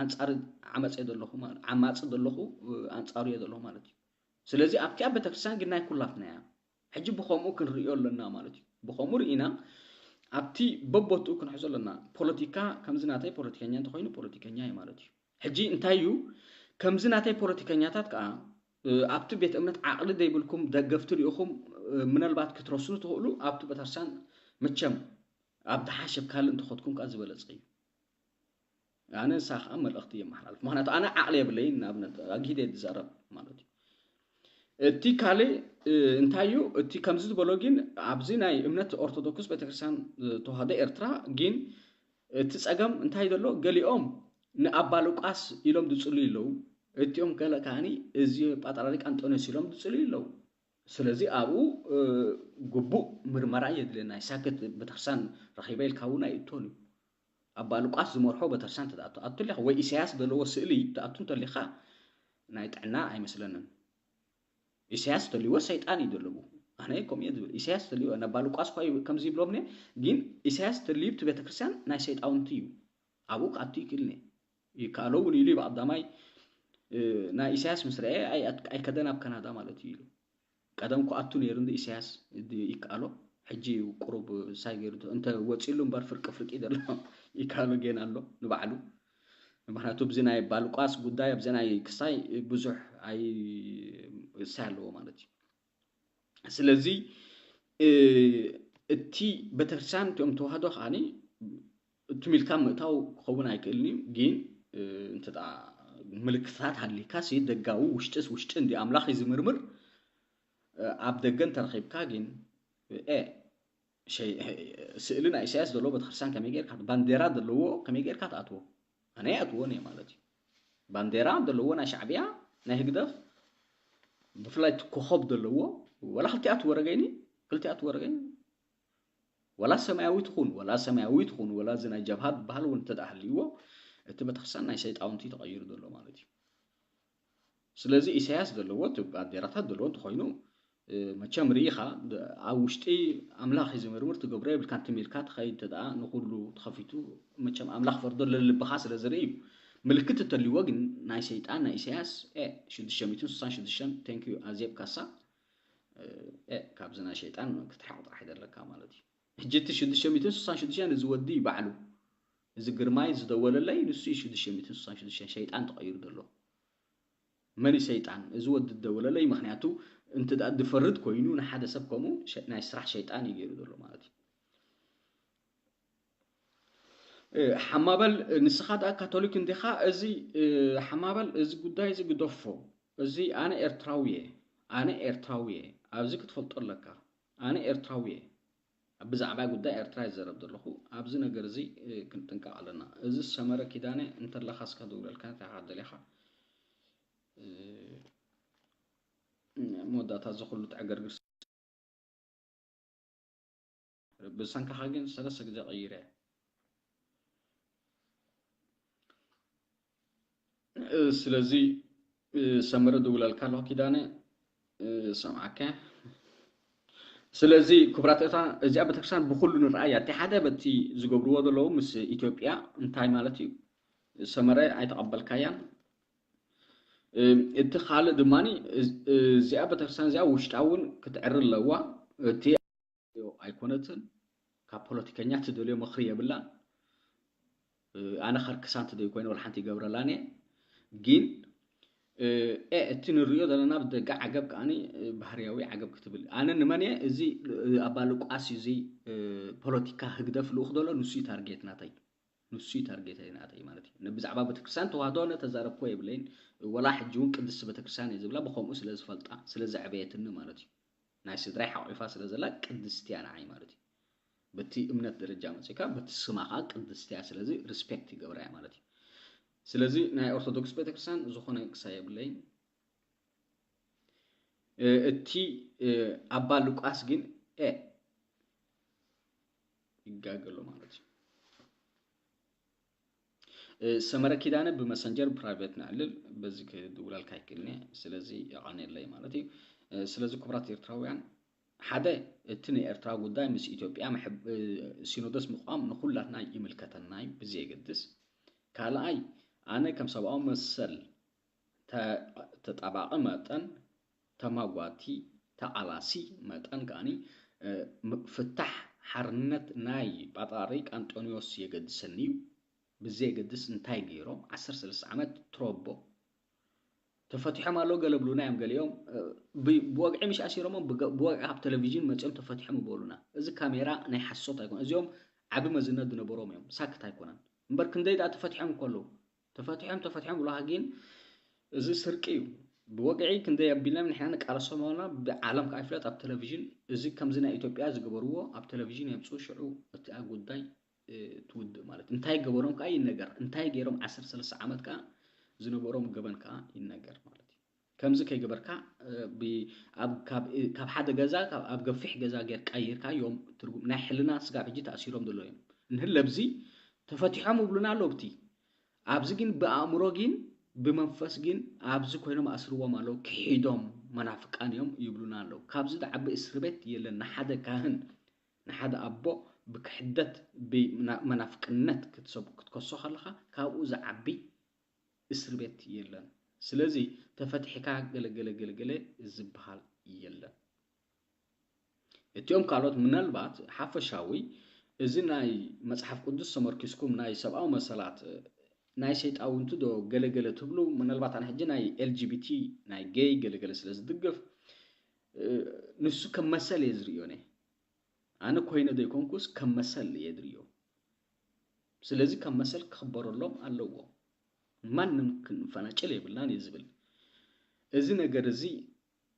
ኣንፃር ዓመፀ ዘለኹ ዓማፂ ዘለኹ ኣንፃሩ እየ ዘለኹ ማለት እዩ። ስለዚ ኣብቲኣ ቤተክርስትያን ግን ናይ ኩላትና እያ። ሕጂ ብኸምኡ ክንርእዮ ኣለና ማለት እዩ። ብኸምኡ ርኢና ኣብቲ በቦትኡ ክንሕዞ ኣለና። ፖለቲካ ከምዚ ናተይ ፖለቲከኛ እንተኮይኑ ፖለቲከኛ እዩ ማለት እዩ። ሕጂ እንታይ እዩ ከምዚ ናተይ ፖለቲከኛታት ከዓ ኣብቲ ቤት እምነት ዓቕሊ ዘይብልኩም ደገፍቲ ሪኢኹም ምናልባት ክትረስኑ ትኽእሉ ኣብቲ ቤተክርስትያን መቸም ኣብ ዝሓሸብ ካልእ እንተኸድኩም ከዓ ዝበለፀ እዩ። ኣነ ንሳ ከዓ መልእኽቲ የመሓላልፍ። ምክንያቱ ኣነ ዓቕሊ የብለይን። ንኣብነት ኣግሂደ ዝዛረብ ማለት እዩ። እቲ ካልእ እንታይ እዩ እቲ ከምዚ ዝበሎ ግን ኣብዚ ናይ እምነት ኦርቶዶክስ ቤተክርስትያን ተዋህዶ ኤርትራ ግን እቲ ፀገም እንታይ ዘሎ ገሊኦም ንኣባ ሉቃስ ኢሎም ዝፅልዩ ኣለዉ። እቲኦም ገለ ከዓኒ እዚ ጳጥራሪቅ ኣንጦንዮስ ኢሎም ዝፅልዩ ኣለዉ። ስለዚ ኣብኡ ግቡእ ምርመራ የድልየና። ሳክት ቤተክርስትያን ረኺበ ኢልካ እውን ኣይእቶን እዩ። ኣባ ሉቃስ ዝመርሖ ቤተክርስትያን ተትኣቱ ኣቱ ኣለኻ ወይ ኢሳያስ ዘለዎ ስእሊ ትኣቱ እንተሊኻ ናይ ጥዕና ኣይመስለንን። ኢሳያስ ተልዎ ሰይጣን እዩ ዘለዎ። ኣነ ከምኡ እየ ዝብል። ኢሳያስ ተልዎ ነባ ሉቃስ እኳ ከምዚ ይብሎም ግን ኢሳያስ ተልዩ እቲ ቤተክርስትያን ናይ ሰይጣውንቲ እዩ። ኣብኡ ክኣቱ ይክእልኒ ይከኣሎ እውን ኢሉ እዩ ብቐዳማይ ናይ ኢሳያስ ምስ ረአ ኣይከደን ኣብ ካናዳ ማለት እዩ ኢሉ። ቀደም ክኣቱ ነይሩ እንዲ ኢሳያስ ይከኣሎ። ሕጂ ቁሩብ ሳይ ገይሩ እንተ ወፂሉ እምበር ፍርቂ ፍርቂ ዘሎ ይከኣሎ ጌና ኣሎ ንባዕሉ። ምክንያቱ ብዚ ናይ ባልቋስ ጉዳይ ኣብዚ ናይ ክሳይ ብዙሕ ኣይሳይ ኣለዎ ማለት እዩ። ስለዚ እቲ ቤተክርስትያን እቲኦም ተዋህዶ ከዓኒ ትም ኢልካ ምእታው ክኸውን ኣይክእልን እዩ። ግን እንተ ምልክታት ሃሊካ ሲ ደጋዊ ውሽጥስ ውሽጢ እንዲ ኣምላኽ እዩ ዝምርምር። ኣብ ደገ እንተረኺብካ ግን ኤ ስእሊ ናይ ኢሳያስ ዘለዎ ቤተክርስትያን ከመይ ጌርካ ባንዴራ ዘለዎ ከመይ ጌርካ ትኣትዎ? ኣነ ይኣትዎን እየ ማለት እዩ። ባንዴራ ዘለዎ ናይ ሻዕብያ ናይ ህግደፍ ብፍላይ እቲ ኮኸብ ዘለዎ ወላ ክልቲኣቱ ወረገይኒ ክልቲኣቱ ወረገን፣ ወላ ሰማያዊ ትኹን፣ ወላ ሰማያዊ ትኹን፣ ወላ እዚ ናይ ጀብሃ ዝበሃል እውን እንተ ደኣ ሃልይዎ፣ እቲ ቤተክርስትያን ናይ ሰይጣውንቲ ተቐይሩ ዘሎ ማለት እዩ። ስለዚ ኢሳያስ ዘለዎ፣ እቲ ባንዴራታት ዘለዎ እንተኾይኑ፣ እ፣ መቸም ርኢኻ፣ ድ-፣ ኣብ ውሽጢ ኣምላኽ እዩ ዝምርምር፣ ትገብሮ የብልካን፣ ትም ኢልካ ትኸይድ እንተ ደኣ ንኹሉ ተኸፊቱ፣ መቸም ኣምላኽ ፈርዶ ለልብኻ ስለ ዝርኢ እዩ። ምልክት እተልይዎ ግን ናይ ሰይጣን፣ ናይ ኢሳያስ፣ ኤ፣ ሽዱሽተ ሚእትን ስሳን ሽዱሽተን፣ thank you፣ ኣዜብ ካሳ፣ እ፣ ኤ፣ ካብዚ ናይ ሸይጣን ክትርሕቕ ጥራሕ ይደለካ ማለት እዩ። ሕጂ እቲ ሽዱሽተ ሚእትን ስሳን ሽዱሽተን እዚ ወዲ እዩ ባዕሉ። እዚ ግርማይ ዝደወለለይ ንሱ እዩ ሽዱሽተ ሚእትን ስሳን ሽዱሽተን ሸይጣን ተቐይሩ ዘሎ። መን እዩ ሰይጣን? እዚ ወዲ ዝደወለለይ። ምኽንያቱ እንተ ደኣ ዝፈርድ ኮይኑ ንሓደ ሰብ ከምኡ ሸ-፣ ናይ ስራሕ ሸይጣን እዩ ገይሩ ዘሎ ማለት እዩ። እ፣ ሓማበል፣ ንስኻ ደኣ ካቶሊክ እንዲኻ? እዚ፣ እ፣ ሓማበል፣ እዚ ጉዳይ እዚ ግደፎ። እዚ ኣነ ኤርትራዊ እየ፣ ኣነ ኤርትራዊ እየ። ኣብዚ ክትፈልጦ ኣለካ። ኣነ ኤርትራዊ እየ። ብዛዕባ ጉዳይ ኤርትራ ይዘረብ ዘለኹ። ኣብዚ ነገር እዚ፣ እ፣ ክንጥንቀቕ ኣለና። እዚ ሰመረ ኪዳነ እንተለኻ እስካ ደውለልካ እንታይ ኢኻ ደሊኻ? እ፣ መወዳእታ እዚ ኩሉ ተዕገርግር ብሰንካኻ ግን ሰለስተ ግዜ ቀይረ። እ፣ ስለዚ፣ እ፣ ሰመረ ደውላልካ ኣለኹ ኪዳነ፣ እ፣ ሰምዓካ። ስለዚ ክቡራት፣ እታ እዚኣ ቤተክርስትያን ብኹሉ ንርኣያ። እቲ ሓደ በቲ ዝገብርዎ ዘለዉ ምስ ኢትዮጵያ እንታይ ማለት እዩ? ሰመረ ኣይተቐበልካያን። እ፣ እቲ ካልእ ድማ፣ እ፣ እዚኣ ቤተክርስትያን እዚኣ ውሽጣ እውን ክትዕሪ ኣለዋ። እቲ ኣይኮነትን። ካብ ፖለቲከኛ ትደልዮ ምኽሪ የብላን። እ፣ ኣነ ከርክሳ እንተ ዘይኮይነ ወላ ሓንቲ ይገብረላን እየ። ግን፣ እ፣ ኤ፣ እቲ ንሪኦ ዘለና ብደገ ዓገብ ከኣኒ፣ እ፣ ባህርያዊ ዓገብ ክትብል። ኣነ ንመን እየ? እዚ፣ እ፣ ኣባ ሉቃስ እዩ፣ እዚ፣ እ፣ ፖለቲካ ህግደፍ ልኡኽ ዘሎ፣ ንሱ እዩ ታርጌት ናተይ። ንሱ እዩ ታርጌት ናተይ ማለት እዩ። ን-፣ ብዛዕባ ቤተክርስትያን ተዋህዶ ኣነ ተዛረብኩዎ የብለይን። ወላ ሕጂ እውን ቅድስቲ ቤተክርስትያን እየ ዝብላ፣ ብኸምኡ ስለ ዝፈልጣ፣ ስለ ዘዕበየትኒ ማለት እዩ። ናይ ስድራይ ሓቑፋ ስለ ዘላ ቅድስቲ እያ ንዓይ ማለት እዩ። በቲ እምነት ደረጃ መጺእካ፣ በቲ ስማ ኸኣ ቅድስቲ እያ። ስለዚ ሪስፔክት ይገብራ እያ ማለት እዩ። ስለዚ ናይ ኦርቶዶክስ ቤተክርስትያን ዝኾነ ክሳይ የብለይን። እ፣ እቲ፣ እ፣ ኣባ ሉቃስ ግን፣ ኤ፣ ይጋገሎ ማለት እዩ። እ፣ ሰመረ ኪዳነ ብመሰንጀር ፕራይቬት ነዕልል፣ በዚ ክድውላልካ ኣይክእልን እየ። ስለዚ የቐንየለይ ማለት እዩ። እ፣ ስለዚ ክቡራት ኤርትራውያን፣ ሓደ፣ እቲ ንኤርትራ ጉዳይ ምስ ኢትዮጵያ ምሕብ-፣ እ፣ ሲኖዶስ ምቋም ንኹላትና ይምልከተና እዩ ብዘየገድስ። ካልኣይ፣ ኣነ ከም ሰብኣዊ መሰል ተ-፣ ተጣባቒ መጠን፣ ተማጓቲ፣ ተቓላሲ መጠን ከኣኒ፣ እ፣ ም-፣ ፍታሕ ሓርነት ናይ ጳጣሪቅ ኣንጦንዮስ የገድሰኒ እዩ። ብዘየገድስ እንታይ ገይሮም? ዓሰርተ ሰለስተ ዓመት ትሮቦ ተፈቲሖም ኣለዉ። ገለ ብሉና እዮም ገሊኦም፣ እ፣ ብ-፣ ብወግዒ ምሽ ኣሲሮሞም ብገ-፣ ብወግዒ ካብ ቴሌቪዥን መጺኦም ተፈቲሖም ይበሉና። እዚ ካሜራ ናይ ሓሶት ኣይኮነ። እዚኦም ዓቢ መዝነት ዝነበሮም እዮም። ሳክት ኣይኮነን። እምበር ክንደይ ደኣ ተፈቲሖም እኮ ኣለዉ። ተፈቲሖም፣ ተፈቲሖም ብለኻ ግን እዚ ስርቂ እዩ። ብወግዒ ክንደይ ኣቢልና ንሕና ንቃለሶም ኣለና። ብዓለም ከኣ ይፍለጥ ኣብ ቴሌቪዥን። እዚ ከምዚ ናይ ኢትዮጵያ ዝገበርዎ ኣብ ቴሌቪዥን የምጽኡ። ሽዑ እቲኣ ጉዳይ፣ እ፣ ትውድእ ማለት እዩ። እንታይ ገበሮም ከኣ ይነገር። እንታይ ገይሮም ዓሰርተ ሰለስተ ዓመት ከኣ ዝነበሮም ገበን ከኣ ይነገር ማለት እዩ። ከምዚ ከይገበርካ፣ እ፣ ብ-፣ ኣብ፣ ካብ፣ እ፣ ካብ ሓደ ገዛ፣ ካብ፣ ኣብ ገፊሕ ገዛ ጌር ቀይርካ እዮም ትርጉም ናይ ሕልና ስጋብ ሕጂ ተኣሲሮም ዘለዉ እዮም። እንህለ ኣብዚ ተፈቲሖም ይብሉና ኣለዉ። ኣብቲ ኣብዚ ግን ብኣእምሮ ግን ብመንፈስ ግን ኣብዚ ኮይኖም ኣስርዎም ኣለዉ። ክሒዶም መናፍቃን እዮም ይብሉና ኣለዉ። ካብዚ ዝዓቢ እስር ቤት የለን። ንሓደ ካህን፣ ንሓደ ኣቦ ብክሕደት፣ ብመና-፣ መናፍቅነት ክትሰብ-፣ ክትከሶ ከለኻ ካብኡ ዝዓቢ እስር ቤት የለን። ስለዚ ተፈቲሕካ ገለ ገለ ገለ ገለ ዝበሃል የለን። እቲኦም ካልኦት ምናልባት ሓፈሻዊ እዚ ናይ መጽሓፍ ቅዱስ ተመርኪስኩም ናይ ሰብኣዊ መሰላት፣ እ፣ ናይ ሰይጣውንቲ ዶ ገለ ገለ ትብሉ፣ ምናልባት ኣነ ሕጂ ናይ ኤል ጂ ቢ ቲ ናይ ጌይ ገለ ገለ ስለ ዝድግፍ፣ እ፣ ንሱ ከም መሰል እየ ዝርእዮ። ነ-፣ ኣነ ኮይነ ዘይኮንኩስ ከም መሰል እየ ዝርእዮ። ስለዚ ከም መሰል ክኽበረሎም ኣለዎ። ማንም ክንፈናጭል የብልናን እየ ዝብል። እዚ ነገር እዚ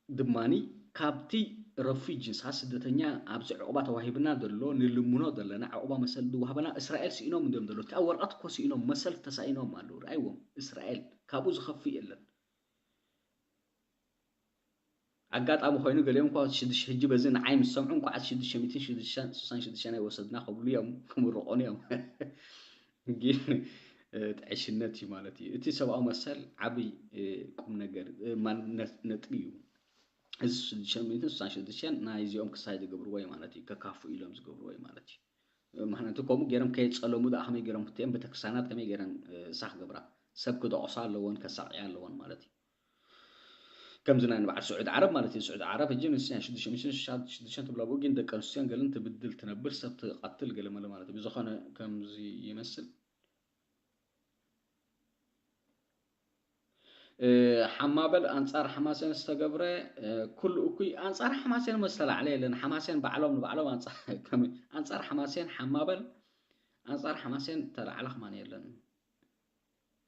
ድማኒ ካብቲ ረፊጂስ፣ ስደተኛ፣ ኣብዚ ዕቑባ ተዋሂብና ዘሎ፣ ንልምኖ ዘለና ዕቑባ መሰል ዝወሃበና እስራኤል ስኢኖም እንድዮም ዘሎ። እቲ ኣብ ወረቐት እኮ ስኢኖም፣ መሰል ተሳኢኖም ኣለዉ። ርኣይዎም፣ እስራኤል ካብኡ ዝኸፍእ የለን። ኣጋጣሚ ኮይኑ ገሊኦም እኳ ሽዱሽተ ሕጂ በዚ ንዓይ ምስ ሰምዑ እንኳዕ ሽዱሽተ ሚእትን ሽዱሽተ ሽዱሽተ ኣይወሰድና ክብሉ እዮም፣ ክምርቆኑ እዮም። ግን ጥዕሽነት እዩ ማለት እዩ። እቲ ሰብኣዊ መሰል ዓብይ ቁም ነገር ማንነት ነጥቢ እዩ። እዚ ሽዱሽተ ሚእትን ሽዱሽተ ናይዚኦም ክሳይ ዝገብርዎ እዩ ማለት እዩ። ከካፉ ኢሎም ዝገብርዎ እዩ ማለት እዩ። ምክንያቱ ከምኡ ገይሮም ከየፀለሙ ደኣ ከመይ ገይሮም ክትኦም ቤተክርስትያናት ከመይ ገይረን እሳ ክገብራ ሰብ ክደቑሳ ኣለዎን ከሳቕያ ኣለዎን ማለት እዩ። ከምዚ ናይ ንባዓል ስዑድ ዓረብ ማለት እዩ። ስዑድ ዓረብ ሕጂ ንስያ ሽዱሽተ ሚእትን ሽዱሽተ ትብላ ብኡ ግን ደቂ ኣንስትዮን ገለን ትብድል ትነብር ሰብ ትቐትል ገለ መለ ማለት እዩ። ብዝኾነ ከምዚ ይመስል ሓማበል ኣንጻር ሓማሴን ዝተገብረ ኩሉ እኩይ ኣንጻር ሓማሴን መስተላዕለ የለን። ሓማሴን ባዕሎም ንባዕሎም ኣንጻር ሓማሴን ሓማበል ኣንጻር ሓማሴን ተላዕለ ክማን የለን።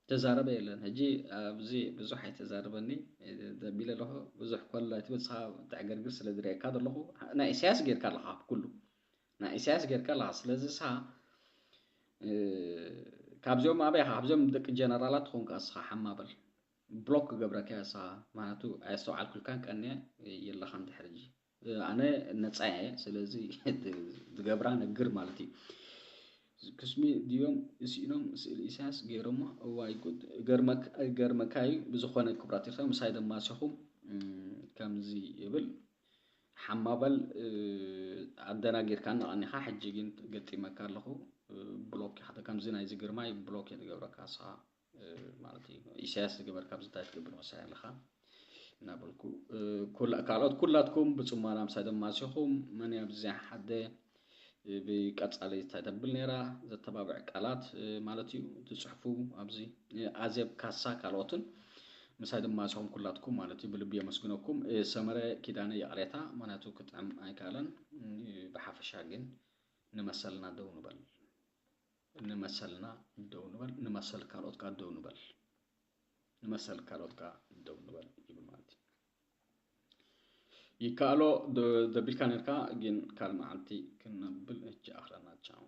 ተዛረበ የለን። ሕጂ ኣብዚ ብዙሕ ኣይተዛርበኒ ደቢለ ኣለኹ። ብዙሕ ኮላ ኣይትበል፣ ንስኻ ተዕገርግር ስለ ዝርእየካ ዘለኹ። ናይ ኢሳያስ ጌርካ ኣለኻ፣ ኣብ ኩሉ ናይ ኢሳያስ ጌርካ ኣለኻ። ስለዚ ንስኻ ካብዚኦም ኣበይ ኢኻ? ካብዚኦም ደቂ ጀነራላት ትኾንካ ንስኻ ሓማበል። ብሎክ ክገብረካ እያ ንስኻ። ምኽንያቱ ኣየስተውዓልኩልካን ቀንየ የለኻን ድሕሪ ሕጂ። ኣነ ነፃ እየ። ስለዚ ዝገብራ ነግር ማለት እዩ። ክስሚ ድዮም ስኢኖም ስእሊ ኢሳያስ ገይሮሞ? እዋይ ጉድ። ገርመካ እዩ። ብዝኾነ ክቡራት ኤርትራ ምሳይ ደማሲኹም ከምዚ ይብል ሓማበል ኣደናጊርካ እናቐኒኻ ሕጂ ግን ገጢመካ ኣለኹ። ብሎክ ኢኻ ከምዚ ናይዚ ግርማይ ብሎክ እየ ዝገብረካ ንስኻ ማለት እዩ። ኢሳያስ ዝገበርካ ኣብዚ እንታይ ትገብር መሳይ ኣለኻ እናበልኩ ካልኦት ኩላትኩም ብፅሞና ምሳይ ደማሲኹም መን ኣብዚ ሓደ ብቀጻሊ እንታይ ተብል ነይራ ዘተባብዕ ቃላት ማለት እዩ ትጽሕፉ ኣብዚ ኣዜብ ካሳ ካልኦትን ምሳይ ድማ ንስኹም ኩላትኩም ማለት እዩ ብልቢ የመስግነኩም። ሰመረ ኪዳነ ይቕሬታ ምክንያቱ ክጥዕም ኣይከኣለን። ብሓፈሻ ግን ንመሰልና ደው ንበል፣ ንመሰልና ደው ንበል፣ ንመሰል ካልኦት ከኣ ደው ንበል፣ ንመሰል ካልኦት ከኣ ደው ንበል ይብል ማለት እዩ። ይከኣሎ ደቢልካ ነርካ ግን ካል መዓልቲ ክነብል እጅ ኣኽለና ቻው።